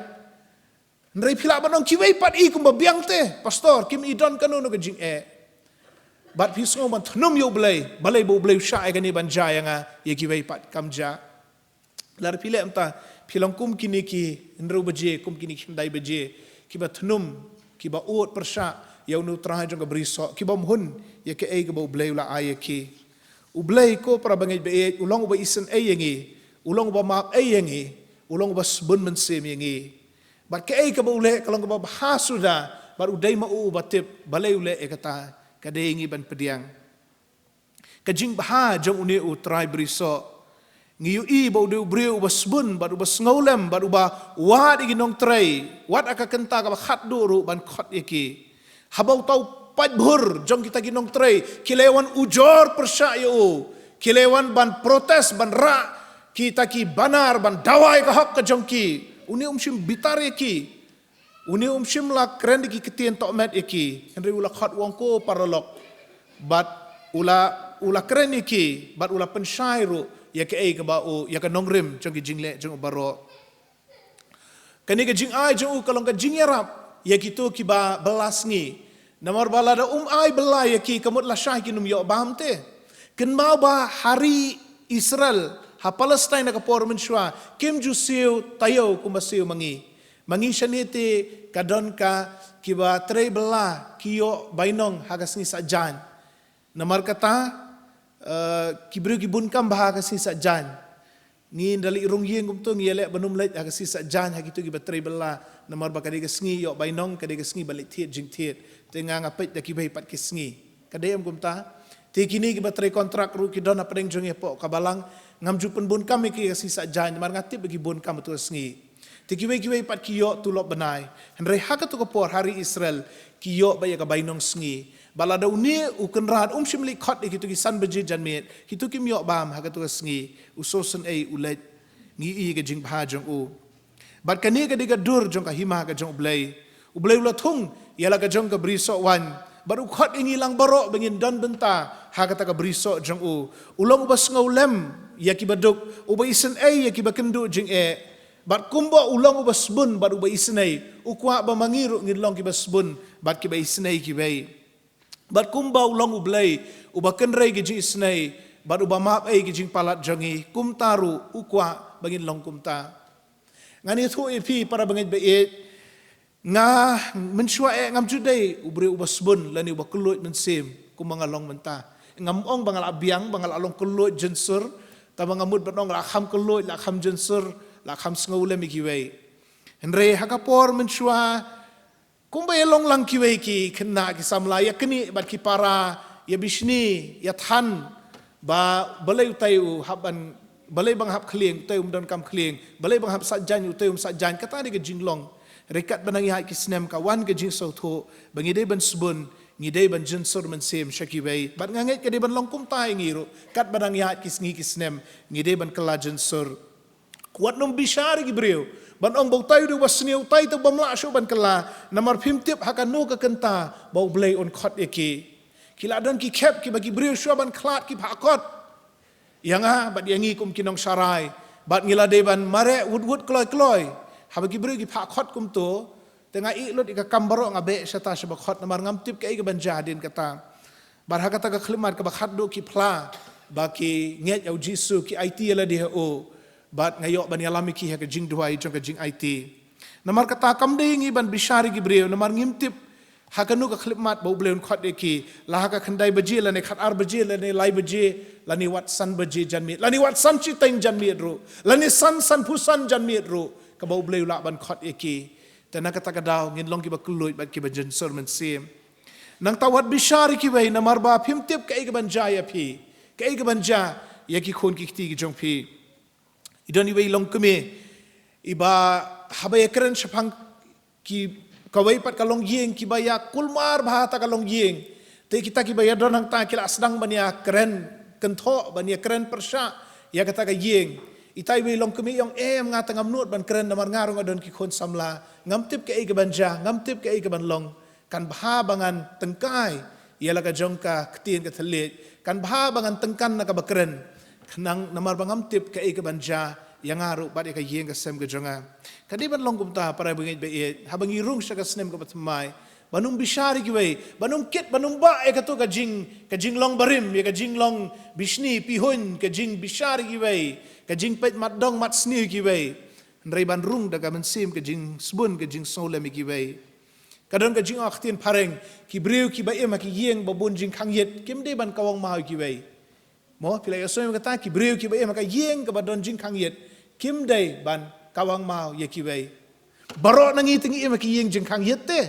Hynrei phi lah ban ong kiwei pat i kumba biang te, pastor, kim i don kano kano ka jingeh. Bad phi sngew ban thnum ïa U Blei, balei ba U Blei u shah ïa kane ban jia ïa nga, ïa kiwei pat kam jia? Lada phi leh mynta, phi long kum kine ki hynriew baje, kum kine ki khyndai baje, kiba thnum, kiba ud pyrshah, ïa une u trai jong ka brisoh, ki bym hun ïa kaei kaba U Blei u la ai ïa ki. U Blei ko para bangeit ba ïeit, u long uba isynei ïa ngi, u long uba map ei ïa ngi, u long uba sbun mynsiem ïa ngi. Bad kaei kaba u leh ka long kaba bha suda, bad u dei ma u uba tip balei u leh ïa kata, ka dei ngi ban pdiang. Ka jingbha jong une u trai brisoh, ngi ïohi ba u dei u briew uba sbun, bad uba sngewlem, bad uba wad ïa ki nongtrei, wat ha ka kynta kaba khatduh ruh ban khot ïa ki. Haba uta u paidbah jong kita ki nongtrei ki la wan ujor pyrshah ïa u, ki la wan ban protest, ban rah kita ki banar, ban dawa ïa ka hok ka jong ki, une um shym bitar ïa ki. Une um shym la kren da ki ktien tohmet ïa ki, hynrei u la khot, u ong, ko paralok. Bad u la, u la kren ïa ki, bad u la pynshai ruh ïa kaei kaba u, ïa ka nongrim jong ki jingleh jong u baroh. Kane ka jingai jong u ka long ka jingïarap ïa kito kiba bylla sngi. Namar ba lada um ai bylla ïa ki, ka mut lashai kin ym ïoh bam te. Kynmaw ba ha ri Israel, ha Palestine ha ka por mynshuwa, kim ju siew taïew kumba siew ma ngi. Ma ngi shane te ka don ka kiba trei bylla ki ïoh bainong ha ka sngi Saitjaiñ. Namar kata, eh, ki briew ki bun kam bha ha ka sngi Saitjaiñ. Ngi ynda leit rung ïing kumto ngi ïaleh ban ym leit ha ka sngi Saitjaiñ ha kito kiba trei bylla. Namar ba ka dei ka sngi ïoh bainong, ka dei ka sngi ba leit thied jingthied. Te nga, nga peit da kiwei pat ki sngi. Ka dei em kumta? Te kine kiba trei kontrak ruh ki don hapdeng jong ngi hapoh ka balang, ngam ju pynbun kam ïa ki ha ka sngi Saitjaiñ, namar nga tip ba ki bun kam ha kato ka sngi. Te kiwei kiwei pat ki ïoh tulop bnai. Hynrei ha kato ka por ha ri Israel ki ïoh beit ïa ka bainong sngi. Bad lada une u kynrad um shym leit khot ïa kito ki san baje janmiet, kito kim ïoh bam ha kato ka sngi, u soh synei u leit. Ngi ïohi ka jingbha jong u. Bad kane ka dei ka dur jong ka hima ka jong U Blei. U Blei u la thung ïa la ka jong ka brisoh waiñ, bad u khot ïa ngi lang baroh ba ngin don bynta ha kata ka brisoh jong u. U long uba sngewlem ïa kiba duk, uba isynei ïa kiba kynduh jingeh. Bad kumba u long uba sbun bad uba isynei, u kwah ba ma ngi ruh ngin long kiba sbun bad kiba isynei ïa kiwei. Bad kumba u long U Blei uba kynrei ki jingisynei bad uba map ei ki jingpalat jong ngi, kumta ruh u kwah ba ngin long kumta. Ngan ïathuh ïa phi para bangeit ba ïeit, nga mynshuwa eh ngam ju dei u briew uba sbun lane uba kylluid mynsiem kumba nga long mynta. Ngam ong ba nga la biang, ba nga la long kylluid jynsur, tangba nga mut ban ong la kham kylluid, la kham jynsur, la kham sngewlem ïa kiwei. Hynrei ha ka por mynshuwa, kumba ïa long lang kiwei ki khynnah ki samla, ïa knieh bad ki para, ïa bishni, ïa than, ba balei utai u hap ban, balei ba nga hap khlieng, utai um donkam khlieng, balei ba nga hap Saitjaiñ, utai um Saitjaiñ, kata dei ka jinglong. Hynrei katba nang ïaid ki snem ka wan ka jingsngewthuh ba ngi dei ban sbun, ngi dei ban jynsur mynsiem sha kiwei. Bad nga ngeit ka dei ban long kumta ïa ngi ruh, katba nang ïaid ki sngi ki snem, ngi dei ban kylla jynsur. Wat nym bishar ïa ki briew ban ong ba utai u dei uba sniew, utai te u bym lah shuh ban kylla, namar phim tip ha kano ka kynta ba U Blei un khot ïa ki. Ki la don ki khep kiba ki briew shuwa ban khlad ki phah khot ïa nga bad ïa ngi kum ki nongsharai, bad ngi la dei ban mareh wut wut kloi kloi. Haba ki briew ki phah khot kumto, te nga ïeh lut ïa ka kam baroh, nga beh shata shaba khot, namar ngam tip kaei kaban jia hadien kata. Bad ha kata ka khyllipmat kaba khatduh ki phla ba ki ngeit ïa U Jisu, ki aiti ïa lade ha u, bad nga ïoh ban ïalam ïa ki ha ka jingduwai jong ka jingaiti. Namar kata kam dei ngi ban bishar ïa ki briew, namar ngim tip ha kano ka khyllipmat ba U Blei un khot ïa ki, la ha ka khyndai baje lane khatar baje lane lai baje, lane wat san baje janmiet, lane wat san shiteng janmiet ruh, lane san, sanphew san janmiet ruh, kaba U Blei u lah ban khot ïa ki. Te na kata ka daw ngin long kiba kylluid bad kiba jynsur mynsiem. Nangta wat bishar ïa kiwei, namar ba phim tip kaei kaban jia ïa phi, kaei kaban jia ïa ki khun ki kti ki jong phi. I don iwei i longkmie iba haba ïakren shaphang ki, kawei pat ka longïing, kiba ïakulmar bha ha kata ka longïing. Te kita kiba ïadon hangta ki la sdang ban ïakren kynthoh, ban ïakren pyrshah ïa kata ka ïing. Ita iwei i longkmie i ong, em, nga te ngam nud ban kren namar nga ruh nga don ki khun samla. Ngam tip kaei kaban jia, ngam tip kaei kaban long. Kan bha ba ngan tyngkai ïa la ka jong ka ktien ka thylliej, kan bha ba ngan tyngkan na kaba kren, khnang namar ba ngam tip kaei kaban jia ïa nga ruh bad ïa ka ïing ka sem ka jong nga. Ka dei ban long kumta para bangeit ba ïeit, haba ngi rung sha ka snem kaba thymmai, ban ym bishar ïa kiwei, ban ym kit, ban ym bah ïa kato ka jing, ka jinglong barim, ïa ka jinglong bishni pihuiñ, ka jingbishar ïa kiwei, ka jingpeit mat dong mat sniew ïa kiwei. Hynrei ban rung da ka mynsiem ka jingsbun, ka jingsngewlem ïa kiwei. Ka don ka jingong ha ka ktien phareng, ki briew kiba im ha ki ïing ba bun jingkhang ïit kim dei ban kawang maw ïa kiwei. Mo, phi la ïohsngew ïa kata, ki briew kiba im ha ka ïing kaba don jingkhang ïit kim dei ban kawang maw ïa kiwei. Baroh na ngi te ngi im ha ki ïing jingkhang ïit te.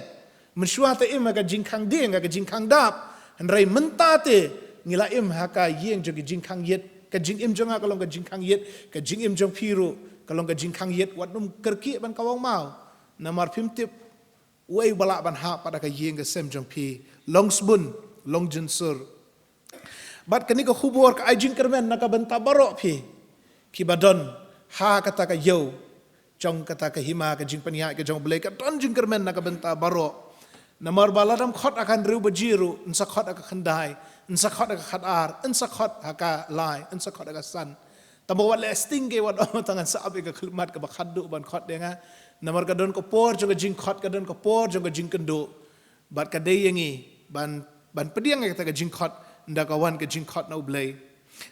Mynshuwa te im ha ka jingkhang dieng, ha ka jingkhang dap. Hynrei mynta te ngi la im ha ka ïing jong ki jingkhang ïit. Ka jingim jong nga ka long ka jingkhang ïit, ka jingim jong phi ruh ka long ka jingkhang ïit, wat nym kyrkieh ban kawang maw. Namar phim tip uei uba lah ban hap pat ha ka ïing ka sem jong phi. Long sbun, long jynsur. Bad kane ka khubor ka ai jingkyrmen na ka bynta baroh phi kiba don ha kata ka ïew jong kata ka hima, ka jingpynïaid ka jong U Blei, ka don jingkyrmen na ka bynta baroh. Namar ba lada ym khot ha ka hynriew baje ruh, yn sa khot ha ka khyndai, yn sa khot ha ka khatar, yn sa khot ha ka lai, yn sa khot ha ka san. Tang ba wat leh sting ke, wat ong tang ngan sa ap ïa ka khyllipmat kaba khatduh ban khot ïa nga. Namar ka don ka por jong ka jingkhot, ka don ka por jong ka jingkynduh. Bad ka dei ïa ngi ban, ban pdiang ïa kata ka jingkhot, ynda ka wan ka jingkhot na U Blei.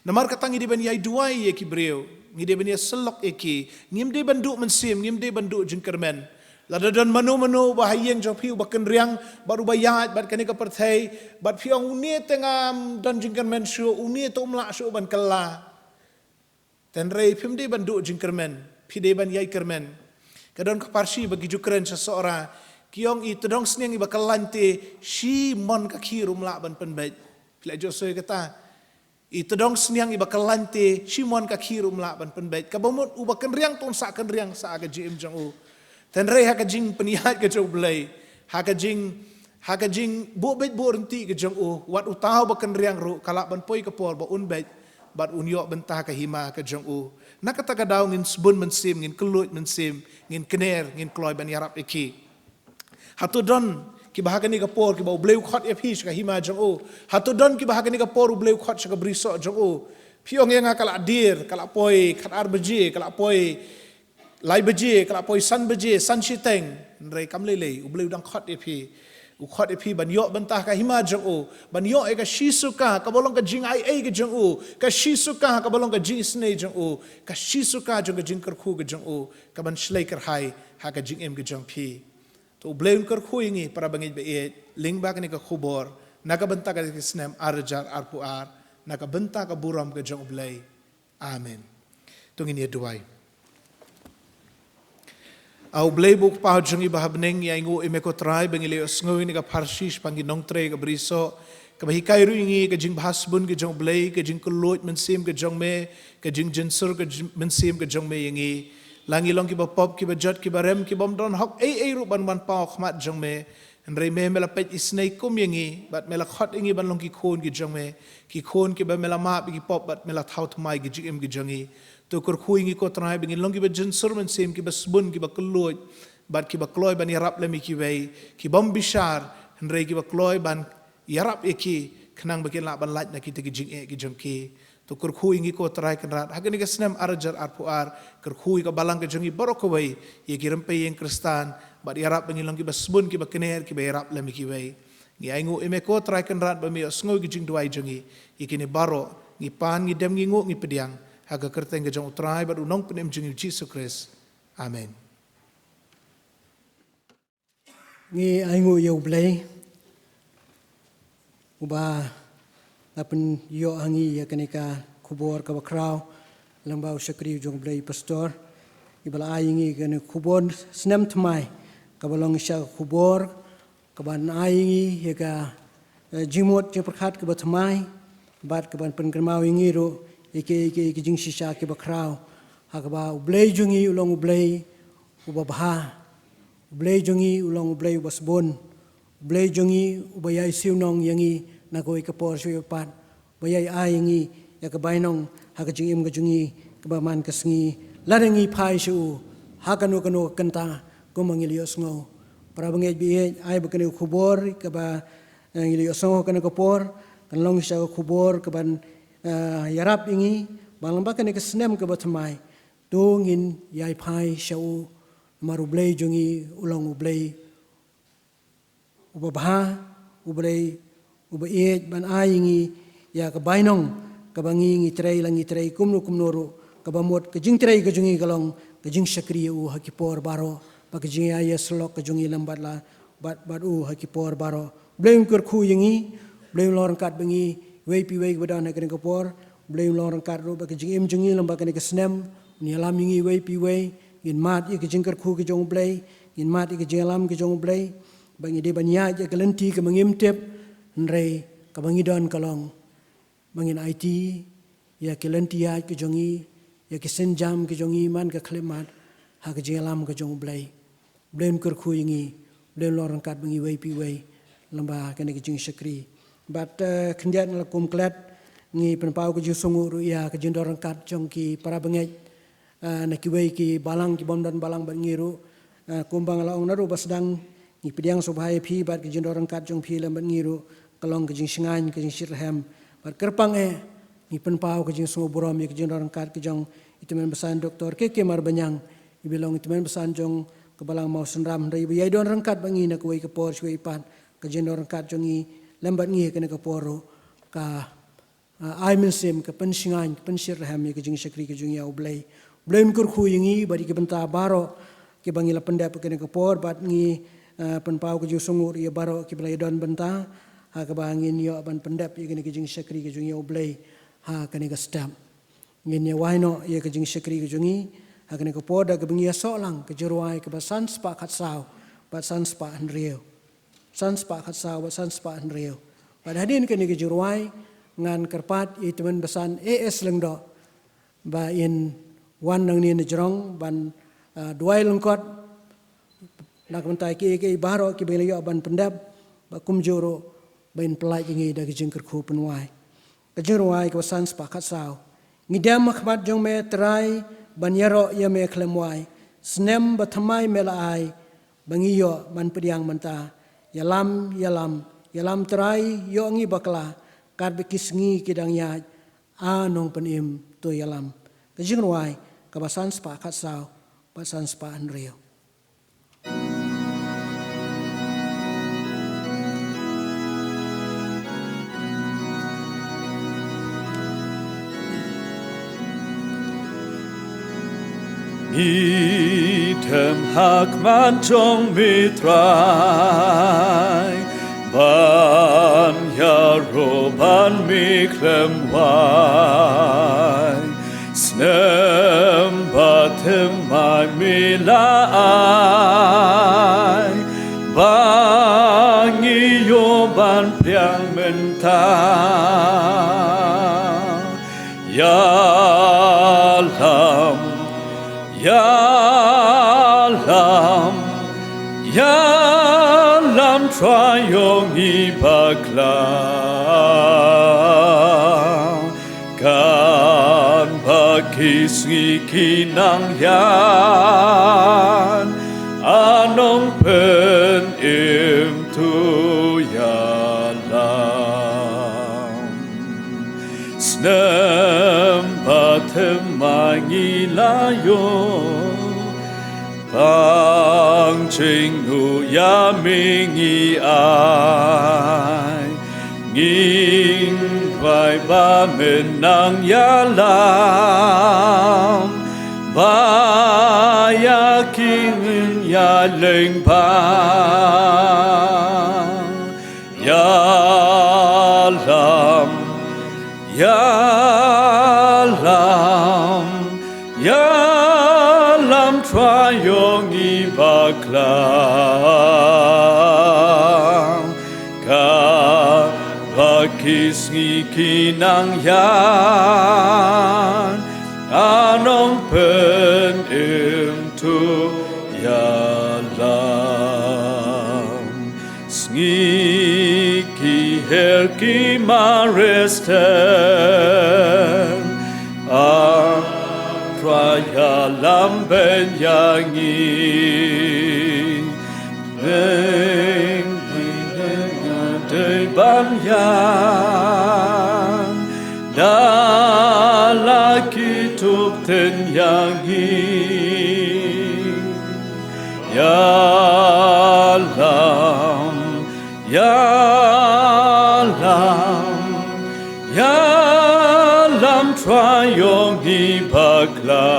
Namar kata ngi dei ban ïai duwai ïa ki briew, ngi dei ban ïasyllok ïa ki, ngim dei ban duh mynsiem, ngim dei ban duh jingkyrmen. Lada don mano mano uba ha ïing jong phi uba kynriang bad uba ïaid bad kane ka pyrthei, bad phi ong, une te ngam don jingkyrmen shuh, une te um lah shuh ban kylla. Hynrei phim dei ban duh jingkyrmen, phi dei ban ïai kyrmen. Ka don ka pharshi ba ki ju kren sha Sohra, ki ong, i tdong sniang iba kyllain te, shi mon ka khir um lah ban pynbeit. Phi la ju ïohsngew ïa kata. I tdong sniang iba kyllain te, shi mon ka khir um lah ban pynbeit. Kaba mut uba kynriang te un sa kynriang sa ha ka jingim jong u. Hynrei ha ka jingpynïaid ka jong U Blei, ha ka jing, ha ka jingbuh beit buh ryntih ka jong u, wat uta uba kynriang ruh ka lah ban poi ka por ba un beit bad un ïoh bynta ka hima ka jong u. Na kata ka daw ngin sbun mynsiem, ngin kylluid mynsiem, ngin kner, ngin kloi ban ïarap ïa ki. Hato don kiba ha kane ka por kiba U Blei u khot ïa phi sha ka hima jong u? Hato don kiba ha kane ka por U Blei u khot sha ka brisoh jong u? Phi ong ïa nga, ka la dier, ka la poi khatar baje, ka la poi lai baje, ka la poi san baje, san shiteng. Hynrei kam lei lei, U Blei u dang khot ïa phi. U khot ïa phi ban ïoh bynta ka hima jong u, ban ïoh ïa ka shisuka kaba long ka jingai ei ka jong u, ka shisuka kaba long ka jingisynei jong u, ka shisuka jong ka jingkyrkhu ka jong u, kaban shlei kyrhai ha ka jingim ka jong phi. To U Blei un kyrkhu ïa ngi para bangeit ba ïeit lyngba kane ka khubor na ka bynta ka snem ar hajar arphew ar, na ka bynta ka burom ka jong U Blei. Amen. To ngin ïa duwai. A U Blei ba u Kpa jong ngi ba ha bneng, ngi ainguh ïa me ko Trai ba ngi la ïohsngew ïa kane ka pharshi shaphang ki nongtrei ka brisoh, kaba hikai ruh ïa ngi ka jingbha sbun ka jong U Blei, ka jingkylluid mynsiem ka jong me, ka jingjynsur ka jing-, mynsiem ka jong me ïa ngi. La ngi long kiba pop, kiba jot, kiba rem, kibym don hok ei ei ruh ban wan paw ha khmat jong me. Hynrei me, me la peit isynei kum ïa ngi bad me la khot ïa ngi ban long ki khun ki jong me, ki khun kiba me la map ïa ki pop bad me la thaw thymmai ki jingim ki jong ngi. To kyrkhu ïa ngi ko Trai ba ngin long kiba jynsur mynsiem, kiba sbun, kiba kylluid bad kiba kloi ban ïarap lem ïa kiwei, kibym bishar, hynrei kiba kloi ban ïarap ïa ki khnang ba kin lah ban lait na kita ki jingeh ki jong ki. To kyrkhu ïa ngi ko Trai Kynrad ha kane ka snem ar hajar arphew ar, kyrkhu ïa ka balang ka jong ngi baroh kawei, ïa ki rympei ïing Khristan, bad ïarap ba ngin long kiba sbun, kiba kner, kiba ïarap lem ïa kiwei. Ngi ainguh ïa me ko Trai Kynrad ba me ïohsngew ki jingduwai jong ngi. Ïa kine baroh ngi pan, ngi dem, ngi nguh, ngi pdiang ha ka kyrteng ka jong u Trai bad u Nongpynim jong ngi u Jisu Khrist. Amen. Ngi ainguh ïa U Blei uba la pynïoh ha ngi ïa kane ka khubor kaba khraw lyngba u shakri jong U Blei, pastor, iba la ai ïa ngi kane ka khubor snem thymmai, kaba long shisha ka khubor kaban ai ïa ngi ïa ka, eh, jingmut jingpyrkhat kaba thymmai bad kaban pynkynmaw ïa ngi ruh ïa ki, ïa ki, ïa ki jingshisha kiba khraw, ha kaba U Blei jong ngi u long U Blei uba bha. U Blei jong ngi u long U Blei uba sbun. U Blei jong ngi uba ïai siew nong ïa ngi na kawei ka por sha kawei pat, ba ïai ai ïa ngi ïa ka bainong ha ka jingim ka jong ngi kaba man ka sngi, lada ngi phai sha u ha kano kano ka kynta kumba ngi la ïohsngew. Para bangeit ba ïeit, ai ba kane ka khubor kaba, eh, ngi la ïohsngew ha kane ka por kan long shisha ka khubor kaban, eh, ïarap ïa ngi ba lyngba kane ka snem kaba thymmai, to ngin ïai phai sha u. Namar U Blei jong ngi u long U Blei uba bha, U Blei uba ïeit ban ai ïa ngi ïa ka bainong kaba ngi, ngi trei la ngi trei kumno kumno ruh, kaba mut ka jingtrei ka jong ngi ka long ka jingshakri ïa u ha ki por baroh, ba ka jingïasyllok ka jong ngi lem bad la bad, bad u ha ki por baroh. Blei un kyrkhu ïa ngi, Blei un long ryngkat bad ngi, iwei pa iwei kiba don ha kane ka por, Blei un long ryngkat ruh bad ka jingim jong ngi lyngba kane ka snem, un ïalam ïa ngi iwei pa iwei, ngin mad ïa ka jingkyrkhu ka jong U Blei, ngin mad ïa ka jingïalam ka jong U Blei, ba ngi dei ban ïaid ïa ka lynti kaba ngim tip, hynrei kaba ngi don ka long ba ngin aiti ïa ki lynti ïaid ki jong ngi, ïa ki sienjam ki jong ngi man ka khyllipmat ha ka jingïalam ka jong U Blei. Blei un kyrkhu ïa ngi, Blei un long ryngkat bad ngi iwei pa iwei lyngba kane ka jingshakri. Bad, eh, khyndiat na la kum klet ngi pynpaw ka jingsngewnguh ruh ïa ka jingdon ryngkat jong ki para bangeit, ah, na kiwei ki balang ki bym don balang bad ngi ruh. Ah, kumba nga la ong naduh ba sdang, ngi pdiang sngewbha ïa phi bad ka jingdon ryngkat jong phi lem bad ngi ruh ka long ka jingshngaiñ, ka jingshitrhem. Bad kyrpang eh ngi pynpaw ka jingsngewburom ïa ka jingdon ryngkat ka jong i Tymmen Basan Doktor K K Marbaniang, iba long i Tymmen Basan jong ka Balang Mawsynram, hynrei iba ïai don ryngkat bad ngi na kawei ka por shuwa pat. Ka jingdon ryngkat jong ngi lem bad ngi ha kane ka por ruh ka ah, ai mynsiem, ka pynshngaiñ, ka pynshitrhem ïa ka jingshakri ka jong ngi ïa U Blei. Blei un kyrkhu ïa ngi bad ïa ki bynta baroh kiba ngi la pyndep ha kane ka por, bad ngi, ah, pynpaw ka jingsngewnguh ïa baroh kiba la ïadon bynta ha kaba ngin ïoh ban pyndep ïa kane ka jingshakri ka jong ngi ïa U Blei ha kane ka step. Ngin ïa wai noh ïa ka jingshakri ka jong ngi ha kane ka por da kaba ngi ïa soh lang ka jingrwai kaba san spah khatsaw bad san spah hynriew. San spah khatsaw bad san spah hynriew. Bad hadien kane ka jingrwai ngan kyrpad ïa i Tymmen Basan A S Lyngdoh ba in wan nangne na jrong ban, ah, duwai lyngkot na ka bynta kiei kiei baroh kiba ngi la ïoh ban pyndep, bad kumjuh ruh ba in pyllait ïa ngi da ka jingkyrkhu pynwai. Ka jingrwai kaba san spah khatsaw. Ngi dem ha khmat jong me Trai ban ïaroh ïa me khlem wai. Snem bathymmai me la ai ba ngi ïoh ban pdiang mynta. Ïalam, ïalam, ïalam Trai, ïoh ngi bakla, katba ki sngi ki dang ïaid, A Nongpynim to ïalam. Ka jingrwai kaba san spah khatsaw bad san spah hynriew. Ngi dem ha khmat jong me Trai ban ïaroh ban me khlem wai. Snem bathymmai me la ai ba ngi ïoh ban pdiang mynta. Ïalam, ïalam, ïalam Trai, ïoh ngi bakla. Katba ki sngi ki nang ïaid, A Nongpynim to ïalam. Snem bathymmai ngi la ïoh, tang jingduwai ïa me ngi ai. Ngin duwai ba men nang ïalam, ba ïa ki ngin ïalyngba. Ïalam, ïalam, ïalam Trai, ïoh ngi bakla. Katba ki sngi ki nang ïaid, A Nongpynim to ïalam. Sngi ki her ki mareh stem, A Trai ïalam beiñ ïa ngi. Beiñ, beiñ, beiñ, dei ban ïaid da la ki tup ten ïa ngi. Ïalam, ïalam, ïalam Trai, ïoh ngi bakla.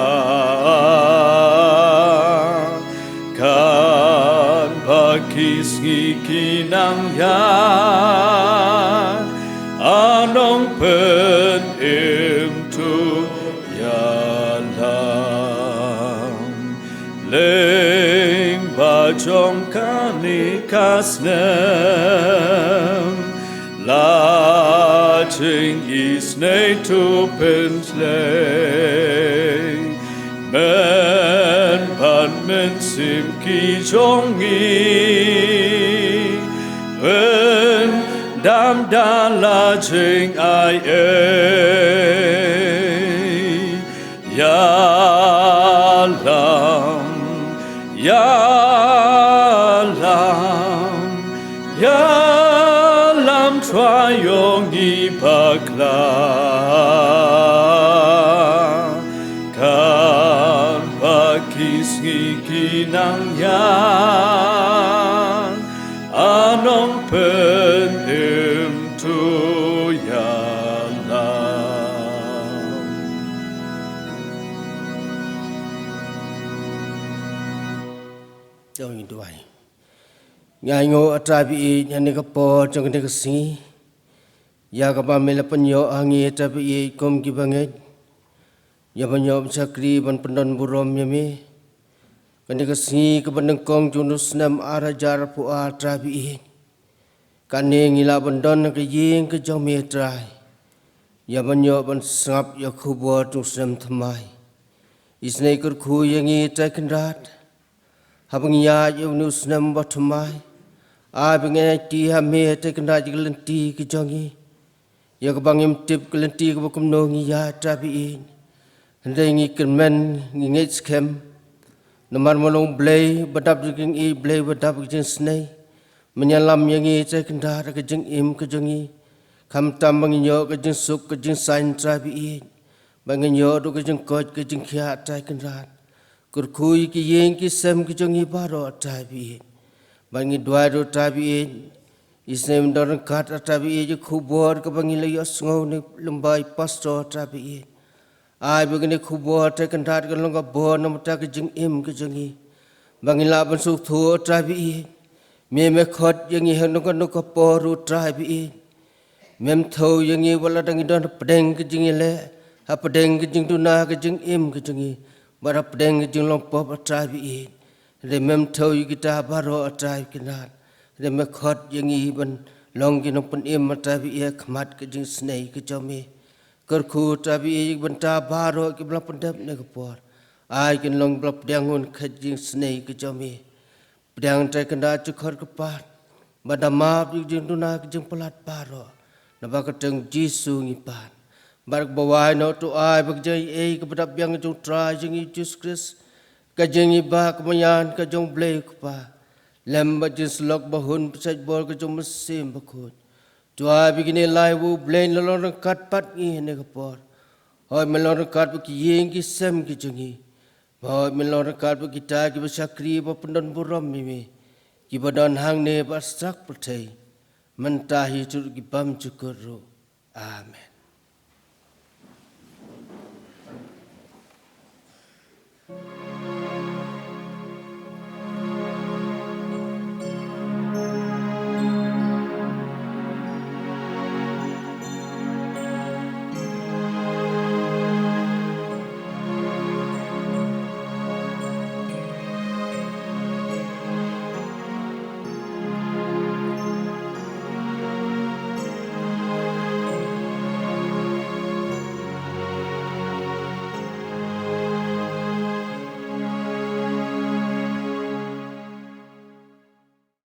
Katba Ki sngi ki nang ïaid, a Nongpynim, to ïalam lyngba jong kane ka snem. La jingisynei to pyntlei, men ban mynsiem ki jong ngi, pyndam da la jingai ei. Ïalam, ïalam, ïalam Trai ïa ngi bakla. Katba ki sngi ki nang ïaid, a Nongpynim, to ïalam. To ngin duwai. Ngi ainguh, a Trai ba ïeit, ïa kane ka por jong kane ka sngi, ïa kaba me la pynïoh ha ngi, a Trai ba ïeit, kum ki bangeit, ïa ban ïoh ban shakri ban pyndonburom ïa me. Kane ka sngi kaba nyngkong jong une u snem ar hajar arphew ar, a Trai ba ïeit, kane ngi lah ban don ha ka ïing ka jong me, a Trai, ïa ban ïoh ban sngap ïa ka khubor jong u snem thymmai. Isynei kyrkhu ïa ngi, a Trai Kynrad, haba ngi ïaid ïa une u snem ba thymmai. Ai ba ngin aiti ha me, a Trai Kynrad, ïa ki lynti ki jong ngi, ïa kaba ngim tip ka lynti kaba kumno ngi ïaid, a Trai ba ïeit. Hynrei ngi kyrmen, ngi ngeit skhem, namar me long Blei ba dap jingïeit, Blei ba dap ka jingisynei. Men ïalam ïa ngi, a Trai Kynrad, ha ka jingim ka jong ngi, khamtam ba ngin ïoh ka jingsuk ka jingsaiñ, a Trai ba ïeit, ba ngin ïoh ruh ka jingkoit ka jingkhiah, a Trai Kynrad. Kyrkhu ïa ki ïing ki sem ki jong ngi baroh, a Trai ba ïeit. Ba ngi duwai ruh, a Trai ba ïeit, isynei men don ryngkat, a Trai ba ïeit, ïa ka khubor kaba ngi la ïohsngew na lyngba i pastor, a Trai ba ïeit. Ai ba kane ka khubor, a Trai Kynrad, kan long ka bor na ka bynta ka jingim ka jong ngi, ba ngin lah ban sngewthuh, a Trai ba ïeit, me me khot ïa ngi ha kano kano ka por ruh, a Trai ba ïeit. Mem thew ïa ngi wat la dang ngi don hapdeng ka jingïaleh, hapdeng ka jingduna ka jingim ka jong ngi, bad hapdeng ka jinglong pop, a Trai ba ïeit. Hynrei mem thew ïa kita baroh, a Trai Kynrad. Hynrei me khot ïa ngi ban long ki nongpynim, a Trai ba ïeit, ha khmat ka jingisynei ka jong me. Kyrkhu, a Trai ba ïeit, ïa ki bynta baroh kiba la pyndep ha kane ka por. Ai kin long ba la pdiang hun ka jingisynei ka jong me. Pdiang, a Trai Kynrad, jingkhot kyrpad, bad da map ïa ka jingduna ka jingpalat baroh. Naba ka kyrteng Jisu ngi pan. Bad kaba wai noh, to ai ba ka jingaiei kaba dap biang jong u Trai jong ngi Jisu Khrist, ka jingïabah kaba maïan ka jong u Blei u Kpa, lem bad ka jingsyllok ba hun pynshait bor ka jong u Mynsiem Bakhuid, to ai ba kine lai, u Blei, un long ryngkat bad ngi ha kane ka por. Hooid, men long ryngkat bad ki ïing ki sem ki jong ngi. Hooid, men long ryngkat bad kita kiba shakri ba pyndonburom ïa me, kiba don hangne bad ha stek pyrthei, mynta hi, to ki bymjukut ruh. Amen.